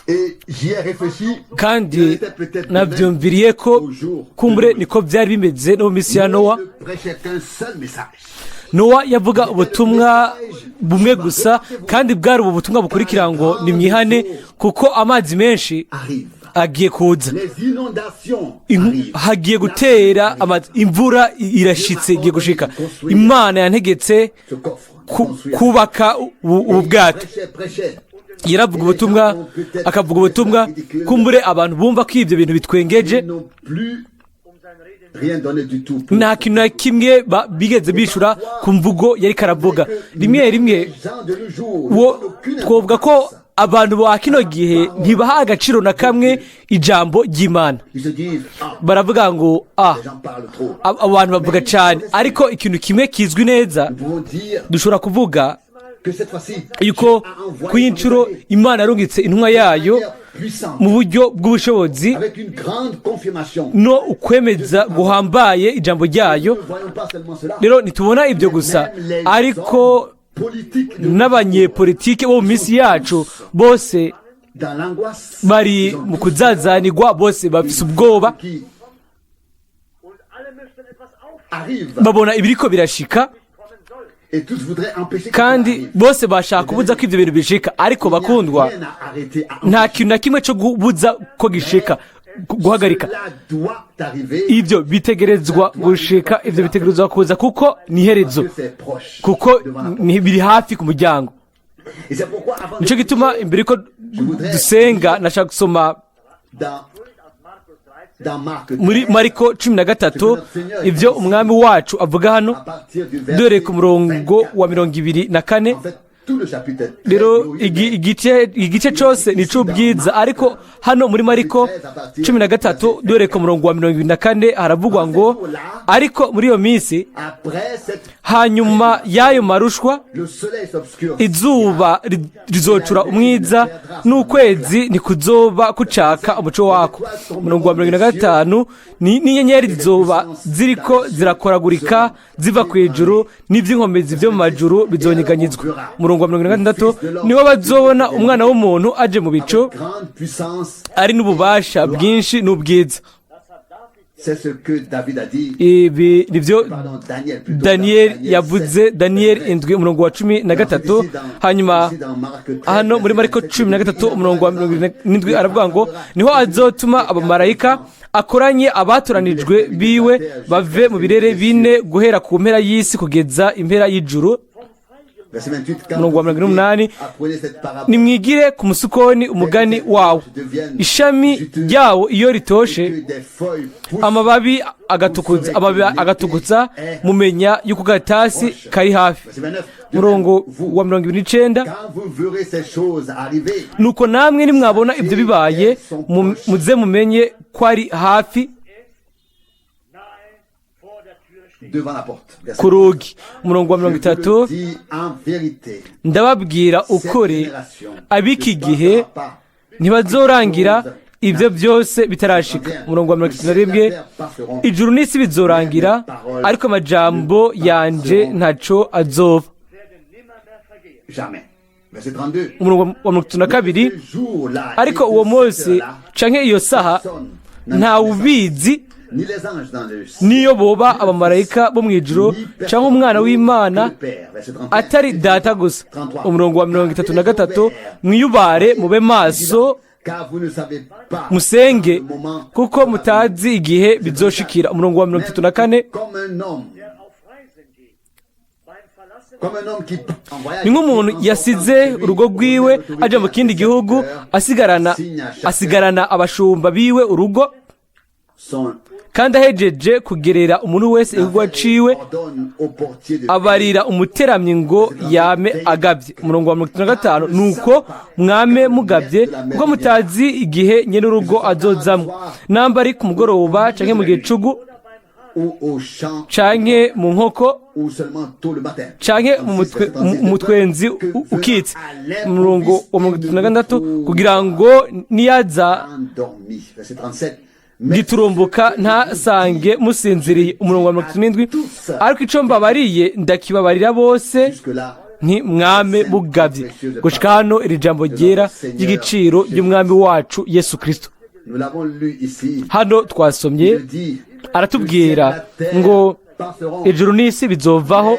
Et j'y ai réfléchi. Kandi nabyumviriye ko kumbure niko byari bimeze no mu minsi ya Nowa. Ne prêchait qu'un seul message. Nowa yavuga ubutumwa bumwe gusa, kandi bwari ubu butumwa bukurikira ngo nimwihane kuko amazi menshi Arrive. agiye kuza. Les inondations arrivent. Hagiye gutera amazi, imvura irashitse, igiye gushika. Imana yantegetse Ce coffre. Construire. kubaka ubu bwato. Prêchait, prêchait. Yaravuga ubutumwa, akavuga ubutumwa. Kumbure abantu bumva ko ibyo bintu bitwengeje. Ils n'ont plus rien donné du tout. Nta kintu na kimwe bigeze bishura ku mvugo yari karavuga. Rimwe rimwe Les gens de nos jours wo n'ont aucune twovuga ko importance. abantu ba kino gihe ntibaha agaciro na kamwe ijambo ry'Imana. Ils se disent: Ah, Baravuga ngo ah, les gens parlent trop. abantu bavuga cyane. Ariko ikintu kimwe kizwi neza, Nous pouvons dire dushobora kuvuga que cette fois-ci, yuko ku y'inshuro Imana yarungitse intumwa yayo puissante, mu buryo bw'ubushobozi avec une grande confirmation. no ukwemeza guhambaye ijambo ryayo. Nous ne voyons pas seulement cela. Rero ntitubona ibyo gusa, Même les ariko hommes politiques de n'abanyepolitike bo mu minsi yacu bose dans l'angoisse, bari ils ont mu kuzazanirwa, bose bafise ubwoba. qui arrive Babona ibiriko birashika, et tous voudraient empêcher que kandi cela arrive. bose bashaka kubuza ko ibyo bintu bishika. Ariko bakundwa, Rien à arrêter, à nta kintu na kimwe cyo kubuza ko gishika, guhagarika. Cela doit arriver Ibyo bitegerezwa gushika, ibyo bitegerezwa kuza, kuko ni iherezo, parce que c'est proche kuko devant la porte. biri hafi ku muryango. Et c'est pourquoi avant de Nicyo gituma imbere ko dusenga nashaka gusoma dans Marc muri 13, Mariko 13 ibyo Umwami wacu avuga hano, à partir du verset dore ku murongo 24. wa 24. En fait, tout le chapitre est très Rero glorieux, igice cyose ni icy'ubwiza, ariko hano muri Mariko 13 dore ku murongo wa 24 haravugwa ngo: ariko muri iyo minsi, après cette hanyuma y'ayo marushwa, le soleil s'obscure, izuba rizocura umwiza, n'ukwezi ntikuzoba kucaka umuco wako. Umurongo wa 45 ni n'inyenyeri zizoba ziriko zirakoragurika ziva ku ijuru, n'iby'inkomezi byo mu majuru bizonyeganyizwa. Umurongo wa 46 niho bazobona Umwana w'umuntu aje mu bicu avec grande puissance. ari n'ububasha bwinshi n'ubwiza. C'est ce que David a dit. Ibi nibyo Pardon, Daniel plutôt. Daniel Daniel yavuze, 7, Daniel verset 7 umurongo wa 13. Hanyuma hano muri Mariko 13 umurongo wa 77 aravuga ngo niho azotuma abamarayika akoranye abatoranijwe biwe bave mu birere bine, guhera ku mpera y'isi kugeza impera y'ijuru. Verset 28, quand Umurongo wa 48, apprenez cette parabole, nimwigire ku musukoni umugani wawo. Ishami ryawo iyo ritoshe, que des feuilles poussent, amababi agatukutsa, mumenya yuko gatasi kari hafi. Verset 29, Umurongo vous, wa 29, quand vous verrez ces choses arriver, nuko namwe nimwabona ibyo bibaye, muze mumenye ko ari hafi, devant la porte. Verset ku rugi. Umurongo wa 30, Je vous le dis en vérité, ndababwira cette ukuri, génération ab'iki ne gihe passera pas ntibazorangira ibyo byose bitarashika. Umurongo wa 31, ijuru n'isi bizorangira, ariko amajambo yanje ntaco azova. Jamais. Verset 32. Umurongo wa 32, Ce jour-là, ariko uwo munsi canke iyo saha ntawubizi, ni les anges dans le ciel, niyo boba abamarayika bo mu ijuru canke Umwana w'Imana, atari Data gusa. Umurongo wa 33, mwiyubare, mube maso, car vous ne savez pas musenge, le moment kuko mutazi igihe bizoshikira. Umurongo wa 34, comme un homme comme un homme qui en voyage, ni nk'umuntu yasize urugo rwiwe aja mu kindi gihugu, asigarana abashumba biwe urugo, son kandi ahejeje kugerera umuntu wese igikorwa ciwe, ordonne au portier de abarira umuteramyi ngo yame agabye. Umurongo wa 35, nuko mwame mugabye, kuko mutazi igihe nyene urugo azozamwo, namba ari ku mugoroba canke mu gicugu ou au champ canke mu nkoko ou seulement tôt le matin. canke mu mutwenzi ukitse. Umurongo wa 36, kugira ngo niyaza Endormi. Verset 37. Mais giturumbuka ntasange musinziriye. Umurongo wa 37, ariko ico mbabariye ndakibabarira bose, jusque-là, Nti mwame mugavye. Gushika hano iri jambo ryera ry'igiciro ry'umwami wacu Yesu Kristo. Nous l'avons lu ici. Hano twasomye, Il dit, aratubwira ngo ijuru n'isi bizovaho,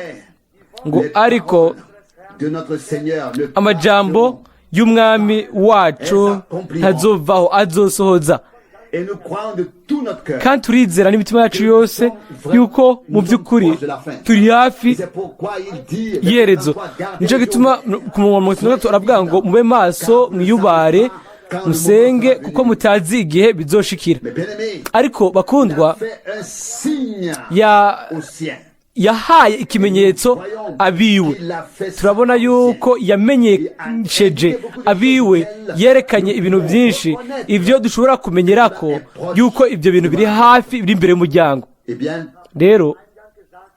ngo ariko de notre Seigneur ne amajambo y'umwami wacu ntazovaho, azosohoza. Et nous croyons de tout notre cœur. Kandi turizera n'imitima yacu yose yuko mu by'ukuri turi hafi C'est pourquoi il dit, iherezo. Nicyo gituma ku murongo wa 63 aravuga ngo mube maso, mwiyubare, musenge, kuko mutazi igihe bizoshikira. Mais bien aimé, Ariko bakundwa, fait un signe aux siens. yahaye ikimenyetso abiwe. Turabona yuko yamenyesheje abiwe, yerekanye ibintu byinshi, ibyo dushobora kumenyera ko yuko ibyo bintu biri hafi, biri imbere y'umuryango. Eh bien, Rero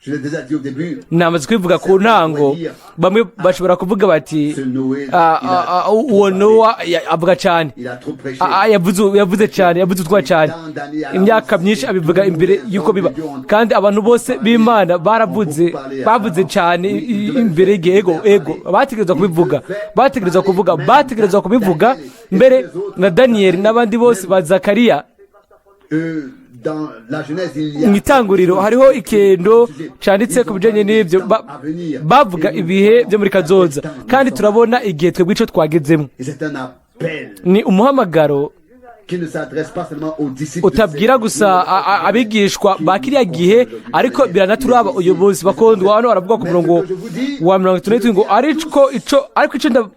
je l'ai déjà dit au début, namaze kubivuga ku ntango, bamwe bashobora kuvuga bati ce Noé, "Ah, il a, ah, ah, uwo Nowa avuga cyane. il a trop prêché. Yavuze cyane, yavuze utwa cyane, imyaka myinshi abivuga imbere y'uko biba, kandi abantu bose b'Imana baravuze, bavuze cyane imbere y'igihe." Ego, ego, bategerezwa kubivuga, bategerezwa kuvuga, bategerezwa kubivuga mbere na Daniyeli n'abandi bose ba Zakariya. Dans la Genèse, il y a Mu Itanguriro hariho ikendo cyanditse ku bijyanye n'ibyo. Bavuga ibihe byo muri kazoza, kandi turabona igihe twebwe icyo twagezemo. Et c'est un appel Ni umuhamagaro qui ne s'adresse pas seulement aux disciples utabwira de gusa abigishwa ba kiriya gihe, ariko biranaturaba uyu munsi. Bakundwa, hano baravuga ku murongo wa 37 ngo ariko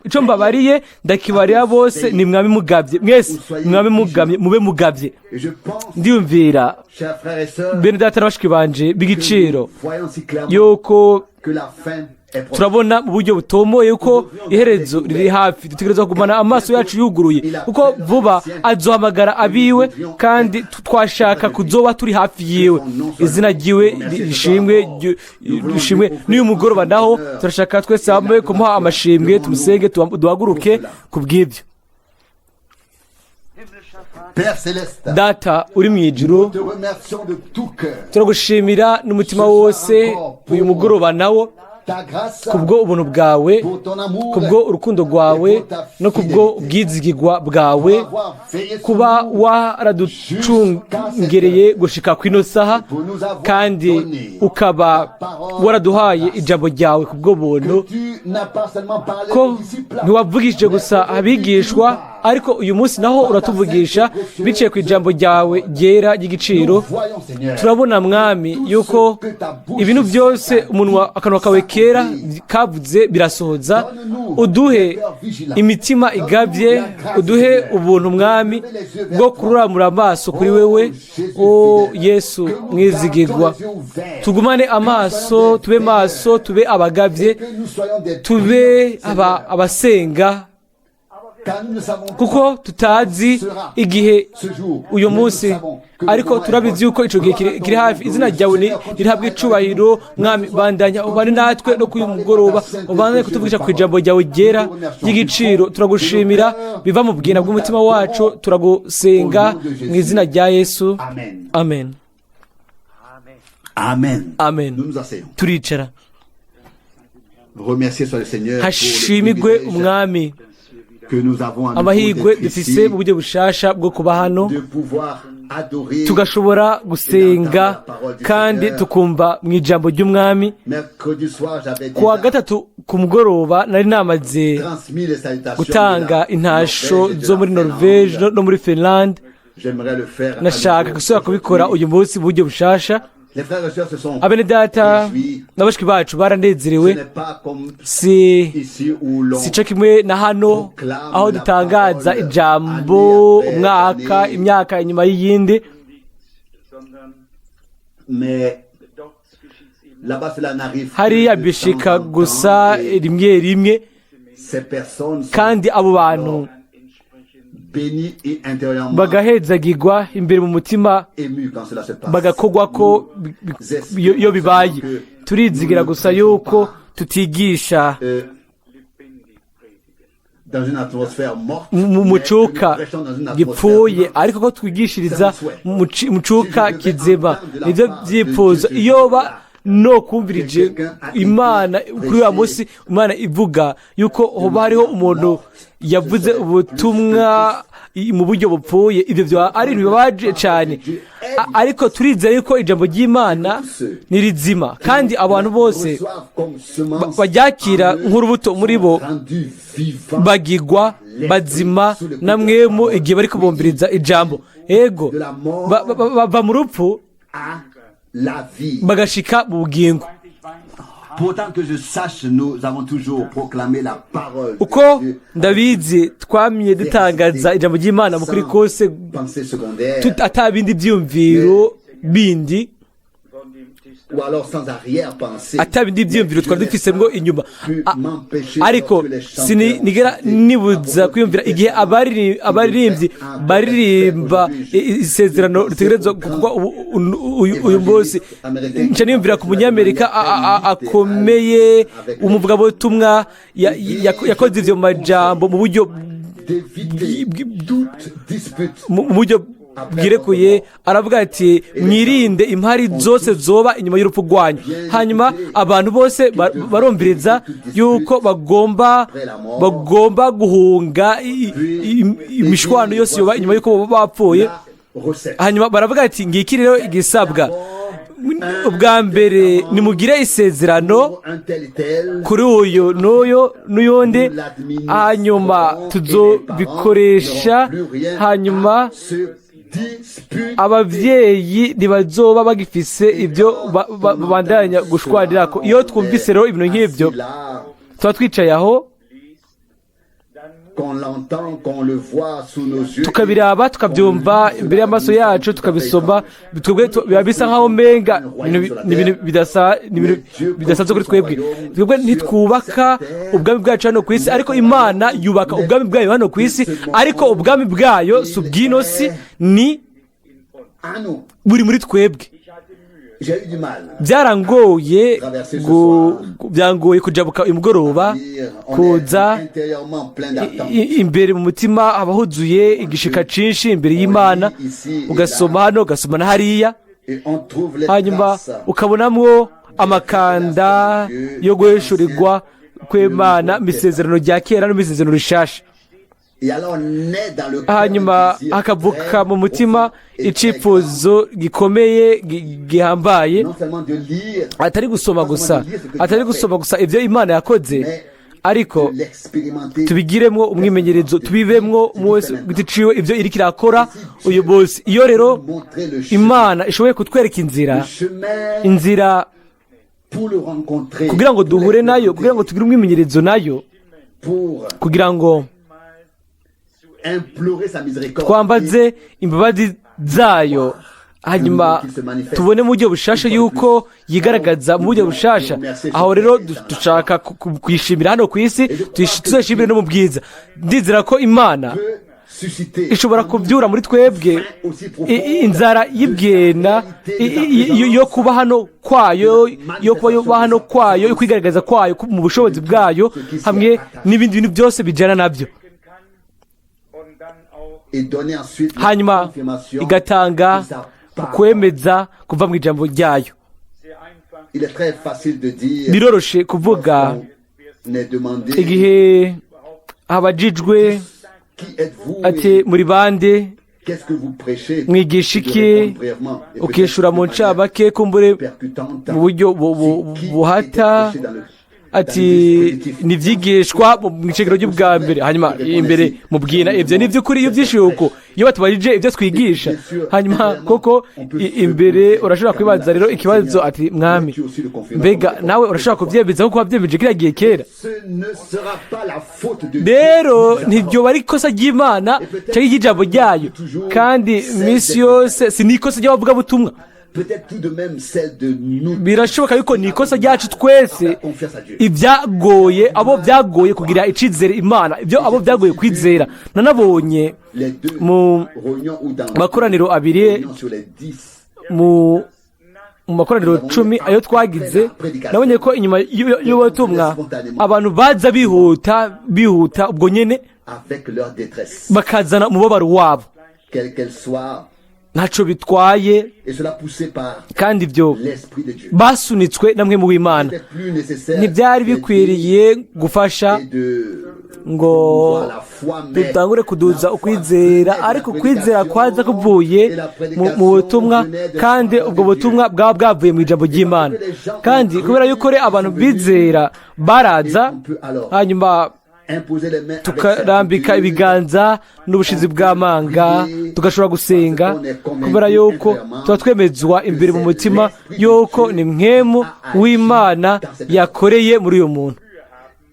ico mbabariye ndakibarira bose, ni mwami mugabye mwese, mwami mugabye, mube mugabye. Et je pense, Ndiyumvira, chers frères et sœurs, bene data na bashiki banje que b'igiciro, nous voyons si clairement yuko que la fin est proche. turabona mu buryo butomoye yuko iherezo riri hafi. Dutegerezwa kugumana amaso yacu yuguruye, kuko vuba azohamagara abiwe, kandi twashaka kuzoba turi hafi yiwe. Izina ryiwe rishimwe, rishimwe. N'uyu mugoroba naho turashaka twese hamwe kumuha amashimwe, tumusenge, duhaguruke ku bw'ibyo. Père céleste, Data uri mu ijuru, nous te remercions de tout cœur. turagushimira n'umutima wose uyu mugoroba nawo, Ta grâce, kubwo ubuntu bwawe, pour ton amour, kubwo urukundo rwawe no kubwo ubwizigirwa bwawe, pour avoir veillé sur kuba nous, waraducungereye gushika ku ino saha, kandi ukaba waraduhaye ijambo ryawe kubwo buntu, que tu n'as pas seulement parlé ko aux disciples, ntiwavugishije gusa abigishwa, ariko uyu munsi naho uratuvugisha biciye ku ijambo ryawe ryera ry'igiciro. nous voyons, Seigneur, Turabona, Mwami, yuko ibintu byose umunwa, akanwa kawe kera kavuze birasohoza. Uduhe imitima igabye, uduhe ubuntu, Mwami, bwo kururamura amaso kuri wewe, o Yesu mwizigirwa. Tugumane amaso, tube maso, tube abagabye, que nous soyons des tube priants, Seigneur, abasenga, car nous ne savons pas kuko tutazi igihe ce jour, uyu mais munsi, nous savons que le ariko moment est turabizi proche. yuko ico gihe kiri hafi. Izina ryawe rihabwe icubahiro, Mwami. Bandanya ubane natwe no kuri uyu mugoroba, ubandanye kutuvugisha ku ijambo ryawe ryera ry'igiciro. Turagushimira biva mu bwina bw'umutima wacu. Turagusenga mu izina rya Yesu. Amen. Amen. Amen. Amen. Nous nous asseyons. Turicara. Remercié soit le Seigneur pour le Hashimirwe privilège Umwami que nous avons à nouveau amahirwe d'être dufise ici, mu buryo bushasha bwo kuba hano, de pouvoir adorer. tugashobora gusenga kandi tukumva mu ijambo ry'Umwami. Mercredi soir, j'avais Ku wa déjà gatatu ku mugoroba nari namaze transmis les salutations gutanga de la intasho Norvège et de zo la muri Finlande. Norvege no muri Finland. J'aimerais le faire à Nashaka nouveau gusubira kubikora aujourd'hui. uyu munsi mu buryo bushasha. Les frères et sœurs se sont Abene data réjouis. na bashiki bacu baranezerewe. Ce n'est pas comme Si ici où l'on si cyo kimwe na hano aho dutangaza ijambo umwaka, imyaka inyuma y'iyindi, mais là-bas cela n'arrive que hariya de bishika temps en gusa temps et rimwe rimwe, ces personnes sont kandi abo bantu bénies et intérieurement bagahezagirwa imbere mu mutima, émues quand cela se passe. bagakogwa ko iyo bibaye. Turizigira gusa yuko tutigisha Dans une atmosphère morte, mu mais que nous mucuka prêchons dans une atmosphère gipfuye, vivante. ariko ko twigishiriza mu cuka kizima, nibyo byifuzo. Iyo ba No kumvirije Imana kuri wa munsi, Imana ivuga yuko hoba hariho umuntu yavuze ubutumwa mu buryo bupfuye, ibyo byaba ari ibintu bibabaje cyane. Ariko turizera yuko ijambo ry'Imana ni rizima, kandi abantu bose reçoivent comme semence baryakira en eux nk'urubuto muri bo, sont rendus vivants bagigwa bazima na mwemu igihe bari kubumviriza ijambo. Ego, bava mu rupfu à la vie. bagashika mu bugingo. Pourtant que je sache, nous avons toujours proclamé la parole de Uko Dieu ndabizi, twamye dutangaza ijambo ry'Imana mu kuri kose, pensée secondaire ata bindi byiyumviro bindi, ou alors sans arrière-pensée. Ata bindi byiyumviro twari dufisemwo inyuma. Pu m'empêcher Ariko lorsque les chanteurs sinigera ont chanté nibuza à propos kwiyumvira du igihe testament abaririmbyi qui devait baririmba aujourd'hui, isezerano ritegerezwa gukorwa uyu munsi. Nca niyumvira ku Munyamerika akomeye, umuvugabutumwa yakoze ivyo majambo mu buryo d'éviter toute dispute mu buryo bwirekuye, aravuga ati: "Mwirinde impari zose zoba inyuma y'urupfu rwanyu." Hanyuma abantu bose barumviriza yuko bagomba guhunga imishwano yose yoba inyuma y'uko baba bapfuye. La recette. Hanyuma baravuga ati: "Ngiki rero igisabwa: ubwa mbere nimugire isezerano Pour un tel et tel, kuri uyu n'uyu n'uyundi, hanyuma tuzobikoresha, hanyuma se dispute ababyeyi ntibazoba bagifise ibyo babandanya gushwanirako." Iyo twumvise rero ibintu nk'ibyo, là, tuba twicaye aho, qu'on l'entend, qu'on le voit sous nos yeux, tukabiraba, tukabyumva imbere y'amaso yacu, tukabisoma twebwe, biba bisa nk'aho mpenga ni ibintu bidasanzwe kuri twebwe. Twebwe ntitwubaka ubwami bwacu hano ku isi, ariko Imana yubaka ubwami bwayo hano ku isi. Ariko ubwami bwayo si ubw'ino si, ni à nous. buri muri twebwe. J'ai eu du mal. Byarangoye byangoye kujabuka uyu mugoroba Dire, on kuza est intérieurement plein d'attentes. Imbere mu mutima haba huzuye igishika cinshi imbere y'Imana. Ugasoma hano, ugasoma na hariya, Et on trouve les hanyuma traces ukabonamwo amakanda yo guhishurirwa kw'Imana mu isezerano rya kera no mu isezerano rishasha. Et alors naît dans le cœur Hanyuma un désir hakavuka très mu mutima profond et très icifuzo gikomeye gihambaye, grand. Non seulement de lire, atari gusoma gusa, atari gusoma gusa ibyo Imana yakoze, ariko de l'expérimenter. tubigiremwo umwimenyerezo, tubibemwo umwe wese ku giti ciwe ibyo iriko irakora uyu munsi. Iyo rero Montrer le chemin, Imana ishoboye kutwereka inzira, le chemin inzira pour le rencontrer, kugira ngo pour duhure nayo, kugira ngo l'expérimenter, tugire umwimenyerezo nayo, pour kugira ngo implorer sa miséricorde. twambaze imbabazi zayo, hanyuma tubone mu buryo bushasha yuko yigaragaza mu buryo bushasha. Aho rero dushaka kuyishimira hano ku isi, tuzashimire no mu bwiza. Ndizera ko Imana Peut susciter ishobora kubyura muri twebwe inzara y'ibwena yo kuba hano kwayo, yo kuba hano kwayo, yo kwigaragaza kwayo mu bushobozi bwayo, hamwe n'ibindi bintu byose bijyana nabyo, et donner ensuite la hanyuma confirmation igatanga de sa parole. kwemeza kuva mu ijambo ryayo. Il est très facile de dire Biroroshe kuvuga on est demandé igihe habajijwe qui êtes-vous ati et muri bande, qu'est-ce que vous prêchez, mwigisha de iki, répondre brièvement et ukishura peut-être mu de manière ncamake, kumbure percutante, mu buryo c'est qui buhata, était prêché dans le ati nibyigishwa mu icegero ry'ubwa mbere, hanyuma imbere mu bwina. Ibyo ni iby'ukuri iyo byishyuye uko, iyo batubajije ibyo twigisha, hanyuma koko imbere urashobora kwibaza rero ikibazo ati: "Mwami, mbega nawe urashobora kubyemeza kuko wabyemeje kiriya gihe kera?" Ce ne sera pas la faute de Rero Dieu. ntibyoba ari ikosa ry'Imana cyangwa iry'ijambo ryayo, kandi iminsi yose si n'ikosa ry'abavugabutumwa. Peut-être tout de même celle de nous. Birashoboka yuko ni ikosa ryacu twese. Confiance à Dieu. Ibyagoye abo byagoye kugira icizere Imana, ibyo abo byagoye kwizera, nanabonye Les deux mu réunions ou dans makoraniro abiri, réunions sur les 10, mu makoraniro 10 ayo twagize, nabonye ko inyuma y'ubutumwa abantu baza bihuta bihuta ubwo nyene, avec leur détresse, bakazana umubabaro wabo, quelle qu'elle soit, Ntaco bitwaye. Et cela poussé par Kandi ibyo l'Esprit de Dieu. basunitswe na Mpwemu w'Imana. C'était plus nécessaire Ntibyari d'aider bikwiriye gufasha et de ngo promouvoir la foi, mais dutangure kuduza la foi ukwizera, venait de la ariko ukwizera prédication, kwaza kuvuye et la mu butumwa, prédication venait de la kandi parole ubwo de Dieu. butumwa bwaba bwavuye mu ijambo ry'Imana. Kandi kubera yuko rero abantu bizera baraza, hanyuma Imposer les mains avec tukarambika certitude, ibiganza n'ubushizi bw'amanga, tugashobora gusenga kubera yuko tuba twemezwa imbere mu mutima yuko ni Mpwemu w'Imana yakoreye muri uyu muntu.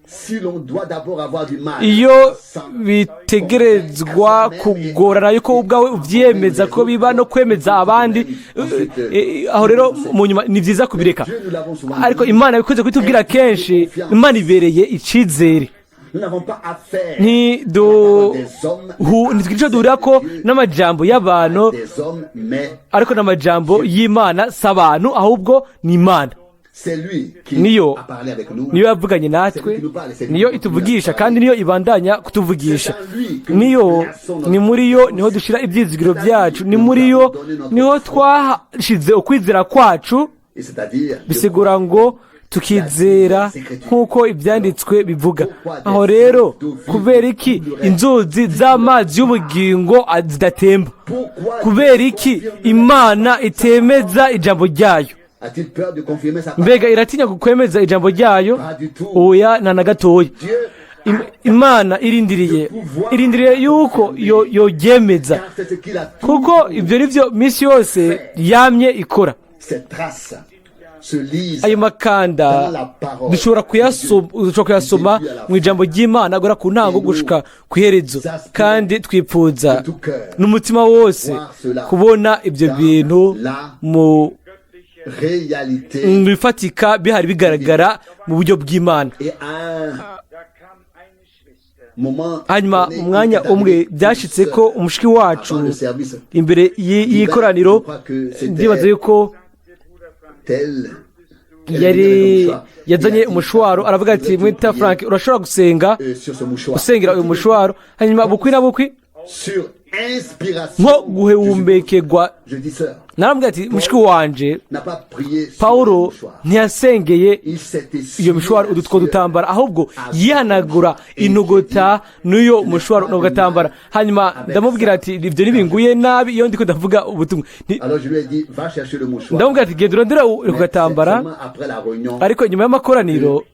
Si l'on doit d'abord avoir du mal Iyo à s'en bitegerezwa kugorana yuko ubwawe ubyemeza ko biba no kwemeza abandi, aho rero mu nyuma ni byiza kubireka. Dieu, nous l'avons souvent Ariko dit, Imana bikunze kutubwira kenshi, Imana ibereye icizere. nous n'avons pas affaire à la parole des hommes, Ntitwica duhurira ko n'amajambo y'abantu, des hommes, mais ariko n'amajambo y'Imana. Si abantu, ahubwo ni Imana. c'est lui qui Niyo a parlé avec nous. niyo yavuganye natwe, niyo ituvugisha, kandi niyo ibandanya kutuvugisha. Niyo, ni muri yo niho dushyira ibyizigiro byacu, ni muri yo niho twashize ukwizera kwacu. Et c'est-à-dire de Bisigura ngo tukizera nk'uko ibyanditswe bivuga. Aho rero, kubera iki inzuzi z'amazi y'ubugingo zidatemba? Pourquoi Kubera iki Imana itemeza ijambo ryayo? a-t-il peur de confirmer sa parole? Mbega iratinya kukwemeza ijambo ryayo? Pas du tout. Oya, nta na gatoya. Dieu, Imana irindiriye yuko yoryemeza, car c'est ce qu'il a kuko toujours. ibyo ni byo minsi yose yamye ikora. Ces traces se lisent Ayo makanda dushobora kuyasoma mu ijambo ry'Imana guhera ku ntango gushika ku iherezo, kandi twipfuza n'umutima wose kubona ibyo bintu mu réalité bifatika bihari, bigaragara mu buryo bw'Imana. et à un moment Hanyuma donné, umwanya il est umwe arrivé byashitse ko umushiki wacu avant le service imbere y'ikoraniro, ndibaza yuko tel yari yazanye umushwaro, aravuga ati: "Mwita Frank, urashobora gusenga sur ce mouchoir usengera uyu mushwaro?" Hanyuma bukwi na bukwi, sur inspiration nko guhumekegwa, je dis: sœur narambwira ati: "Mushiki wanje, n'a pas prié sur Pawulo le mouchoir, ntiyasengeye il s'est essuyé iyo mishwaro, la udutwo sueur. dutambara, ahubwo yihanagura inugota n'uyo mushwaro n'ugatambara." Hanyuma ndamubwira ati: "Ibyo ntibinguye nabi iyo ndiko ndavuga ubutumwa." Alors je lui ai dit: va chercher le mouchoir. Ndamubwira ati: "Genda urondera Mais ku gatambara." c'est seulement après la réunion, Ariko inyuma y'amakoraniro,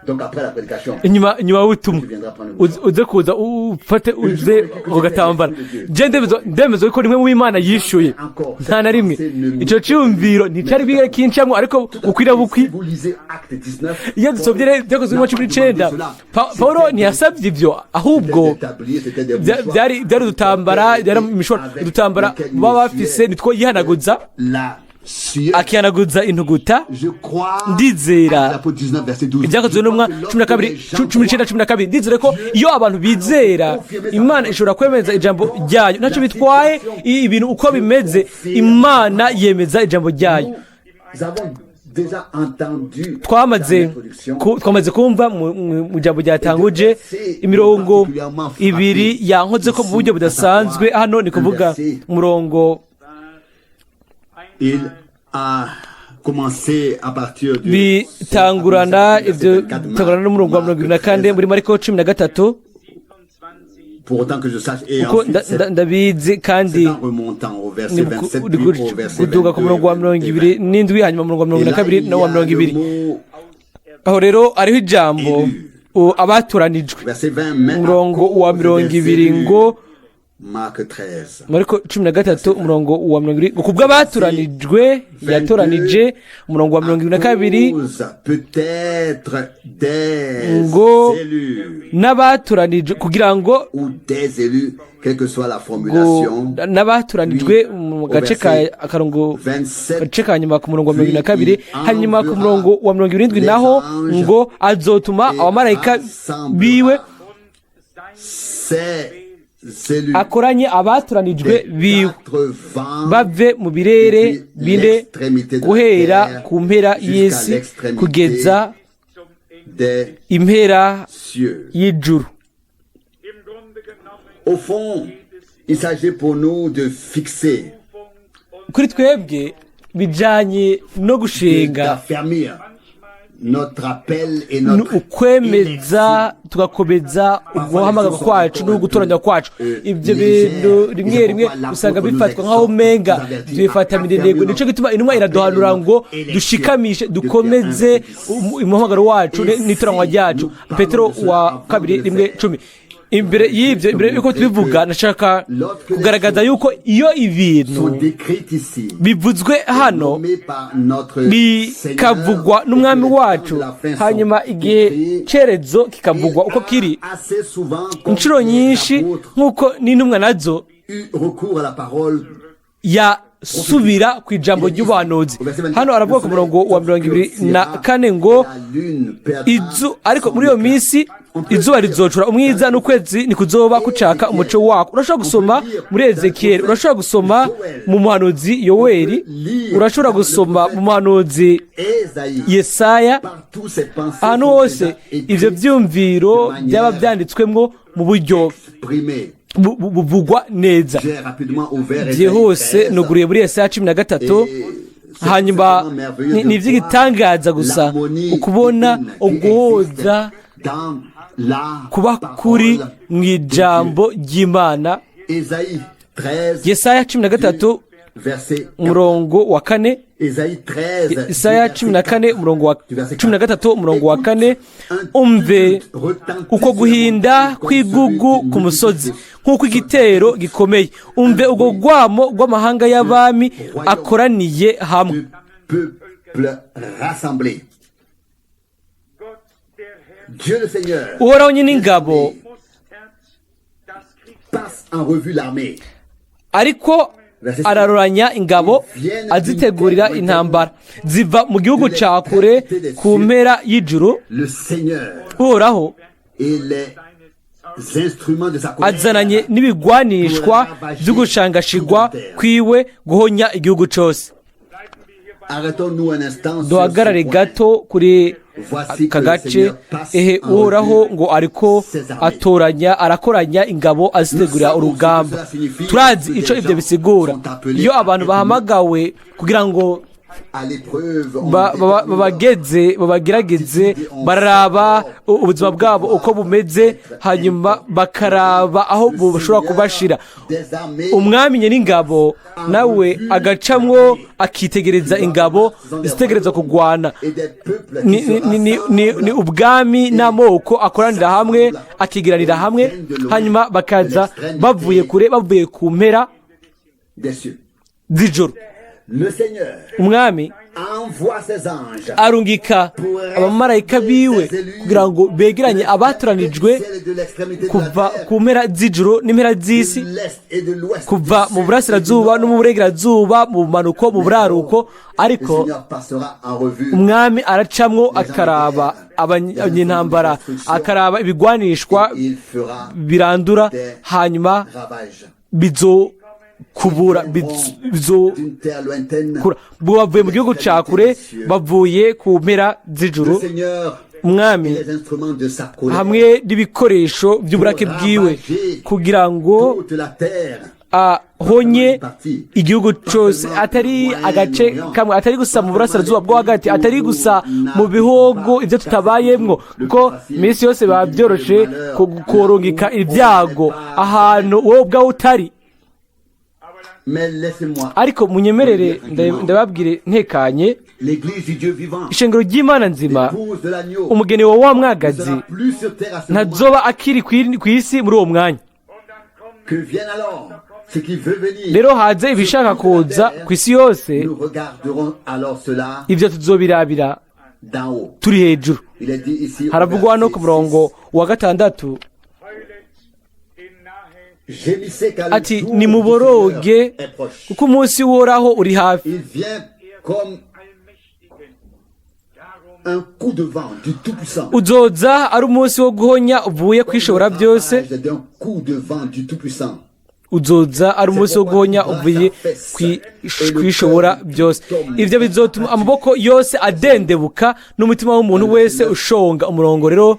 donc après la prédication, inyuma y'ubutumwa, tu viendras prendre le mouchoir. uze kuza ufate uze ugatambara. Je ndemeza ko rimwe mu Imana yishuye. Nta na rimwe icyo cyumviro nticyari bwigere kincamwo, ariko ukwira bukwi. Si vous lisez Acte 19, Iyo dusomye rero Ibyakozwe mu 19, Pawulo ntiyasabye ibyo, ahubwo c'était des tabliers, c'était des mouchoirs byari udutambara, byari imishwaro, udutambara baba bafise nitwo yihanaguza, la sueur. akihanaguza intuguta. Je crois. Ndizera. Actes apôtres 19, verset 12. Ibyakozwe n'umwa 12, 19, 12. Ndizere ko iyo abantu bizera, Imana ishobora kwemeza ijambo ryayo. Ntacyo bitwaye ibintu uko bimeze, Imana yemeza ijambo ryayo. Nous avons déjà entendu Twamaze dans l'introduction twamaze kumva mu jambo ryatanguje imirongo ibiri yankoze ko mu buryo budasanzwe hano, ni kuvuga umurongo Il a commencé à partir du bitangurana, ibyo bitangurana n'umurongo wa 24 muri Mariko 13. Pour autant que je sache, et Kuko ensuite, c'est ndabizi, kandi en remontant au verset ni 27 puis au verset kuduga ku murongo wa 22 27, hanyuma umurongo wa mirongo Et na là, kabiri il y n'uwa a mirongo le ibiri. mot, Aho rero hariho ijambo abatoranijwe. verset 20, mais à Umurongo wa cause mirongo des ibiri élus, ngo Marc 13. Mariko 13, umurongo wa 20, ngo kubw'abatoranijwe yatoranije, umurongo wa 22. Cause peut-être des Ngo élus n'abatoranijwe kugira ngo ou des élus, quelle que soit la ngo formulation. n'abatoranijwe mu gace ka akarongo 27, gace ka nyuma ku murongo wa 22, hanyuma ku murongo wa 70 naho ngo azotuma abamarayika biwe ces élus akoranye abatoranijwe des biwe quatre vents bave mu birere bine, guhera ku mpera y'isi kugeza des impera cieux. y'ijuru. Au fond, Il s'agit pour nous de fixer, Kuri twebwe bijanye no gushinga, d'affermir notre appel et ni notre ukwemeza tugakomeza uguhamagara kwacu no gutoranya kwacu. Ibyo bintu rimwe rimwe usanga bifatwa nk'aho umenga tubifata mirerego. Nico gituma intumwa iraduhanura ngo dushikamishe, dukomeze umuhamagaro wacu n'itoranywa ryacu. Petero wa kabiri 1:10. Imbere y'ibyo, imbere y'uko tubivuga, nashaka kugaragaza yuko iyo ibintu sont décrites ici, bivuzwe hano, nommées par notre bikavugwa n'umwami wacu, hanyuma igihe cyerezo kikavugwa uko kiri, assez souvent comme inshuro les nyinshi apôtres nk'uko n'intumwa nazo eu recours à la parole yasubira ku ijambo ry'ubuhanuzi. Hano aravuga ku murongo wa 24 ngo izu ariko muri iyo minsi izuba rizocura umwiza, n'ukwezi ntikuzoba kucaka umuco wako. Urashobora gusoma muri Ezekiyeli, urashobora gusoma mu muhanuzi Yoweri, urashobora gusoma mu muhanuzi Esaïe. Yesaya. Partout ces pensées Ahantu sont hose déjà ivyo écrites, vyumviro byaba byanditswemwo mu buryo exprimées. buvugwa neza. J'ai rapidement ouvert Ésaïe Byihuse 13. nuguriye muri Yesaya 13. Hanyuma ni iby'igitangaza gusa ukubona uguhoza Dans la kuba kuri parole mu ijambo ry'Imana. Ésaïe 13, Yesaya 13, verset 4. umurongo wa 4. Ésaïe 13, Isaya du 14, umurongo wa verset 13, umurongo wa 4. Umve uko guhinda kw'igugu ku musozi nk'uko igitero gikomeye, umve ubwo rwamo rw'amahanga y'abami akoraniye hamwe. Du peuple rassemblé. Dieu le Seigneur Uhoraho nyine ingabo passe en revue l'armée. ariko araroranya ingabo, azitegurira intambara. Ziva mu gihugu ca kure, ku mpera y'ijuru. Le Seigneur Uhoraho et les instruments de sa colère azananye n'ibigwanishwa vy'ugushangashigwa kwiwe guhonya igihugu cose. Arrêtons-nous un instant sur ce Duhagarare point. gato kuri aka gace. Ehe, Uhoraho ngo ariko atoranya, arakoranya ingabo, azitegurira urugamba. Turazi ico ivyo bisigura iyo abantu bahamagawe kugira ngo À l'épreuve, on détermine babageze, babagerageze, bararaba ubuzima bwabo uko bumeze, hanyuma bakaraba aho bashobora kubashira. des armées Umwami nyen'ingabo nawe agacamwo akitegereza ingabo zitegereza kugwana. Et des peuples qui Ni, se ni ubwami n'amoko akoranira hamwe, akigiranira hamwe, hanyuma bakaza bavuye kure, bavuye ku mpera des cieux. z'ijuru. Le Seigneur Umwami envoie ses anges arungika abamarayika biwe kugira ngo begeranye abatoranijwe kuva ku mpera z'ijuru n'impera z'isi, kuva mu burasirazuba no mu burengerazuba, mu bumanuko, mu buraruko. Ariko umwami aracamwo akaraba abanyentambara, akaraba ibigwanishwa birandura, hanyuma bizokubura, bizokura. Bavuye mu gihugu ca kure, bavuye ku mpera z'ijuru. Umwami hamwe n'ibikoresho by'uburake bwiwe kugira ngo ahonye igihugu cyose, atari agace kamwe, atari gusa mu burasirazuba bwo hagati, atari gusa mu bihugu ibyo tutabayemwo, kuko iminsi yose biba byoroshe kurungika ibyago ahantu wowe ubwawe utari. Ariko munyemerere ndababwire ntekanye: ishengero ry'Imana nzima, umugeni wa wa mwagazi, ntazoba akiri ku isi muri uwo mwanya. Rero haze ibishaka kuza ku isi yose, ibyo tuzobirabira turi hejuru. Haravugwa no ku murongo wa 6 ati: "Nimuboroge, kuko umunsi w'Uhoraho uri hafi." Uzoza ari umunsi wo guhonya uvuye kwishobora byose. Uzoza ari umunsi wo guhonya uvuye kwishobora byose. Ibyo bizotuma amaboko yose adendebuka n'umutima w'umuntu wese ushonga. Umurongo rero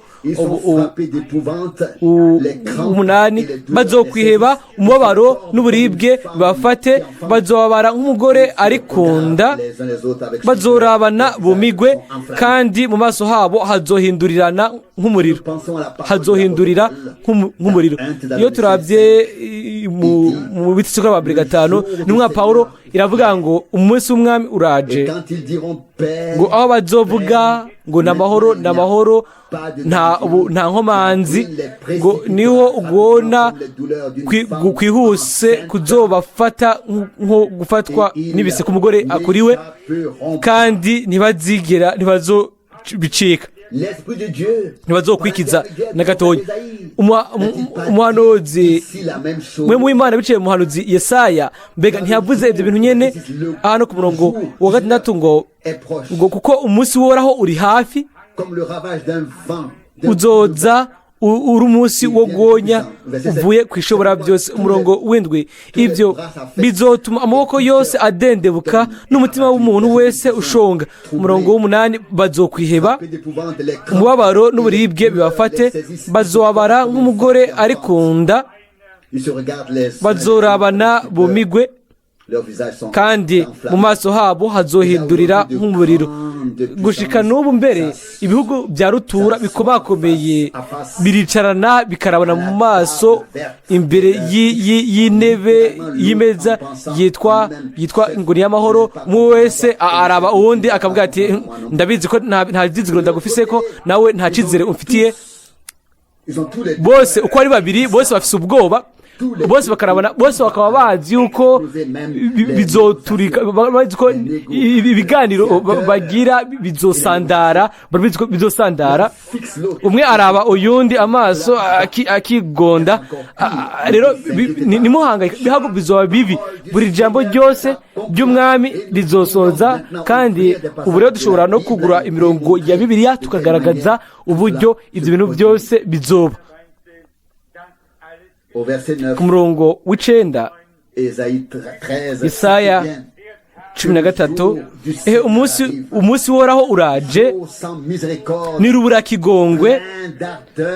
umunani: bazokwiheba, umubabaro n'uburibwe bafate, bazobabara nk'umugore ari ku nda, bazorabana bumigwe, kandi mu maso habo hazohindurirana nk'umuriro, hazohindurira nk'umuriro. Iyo turabye mu biti kwa mbere 5, intumwa Pawulo iravuga ngo umunsi w'Umwami uraje, ngo aho bazovuga ngo ni amahoro, ni amahoro, nta nkomanzi, ngo niho ubona kwihuse kuzobafata nko gufatwa n'ibise k'umugore akuriwe, kandi ntibazigera, ntibazobicika, ntibazokwikiza na gatoya. Umuhanuzi mwe mu Imana biciye mu muhanuzi Yesaya, mbega ntiyavuze ibyo bintu nyene hano ku murongo wa 6 ngo kuko umunsi woraho uri hafi, uzoza uri umunsi wo guhonya uvuye ku Ishobora byose. Umurongo w'indwi: ibyo bizotuma amaboko yose adendebuka n'umutima w'umuntu wese ushonga. Umurongo w'umunani: bazokwiheba, umubabaro n'uburibwe bibafate, bazobabara nk'umugore ari ku nda, bazorabana bumigwe, kandi mu maso habo hazohindurira nk'umuriro. Gushika n'ubu mbere ibihugu bya rutura bikomakomeye biricarana bikarabana mu maso imbere y'intebe y'imeza yitwa ingoni y'amahoro. Umwe wese araba uwundi akavuga ati: "Ndabizi ko nta byizigiro ndagufise, ko nawe nta cyizere umfitiye." Bose uko ari babiri, bose bafise ubwoba, bose bakarabana, bose bakaba bazi yuko bizoturika, bazi ko ibiganiro bagira bizosandara, barabizi ko bizosandara. Umwe araba uyundi amaso akigonda. Rero nimuhangayike, bihago bizoba bibi, buri jambo ryose ry'Umwami rizosoza. Kandi ubu rero dushobora no kugura imirongo ya Bibiliya tukagaragaza uburyo ibyo bintu byose bizoba. Ku murongo w'icenda, Isaya 13: ehe, umunsi woraho uraje, n'iruburakigongwe,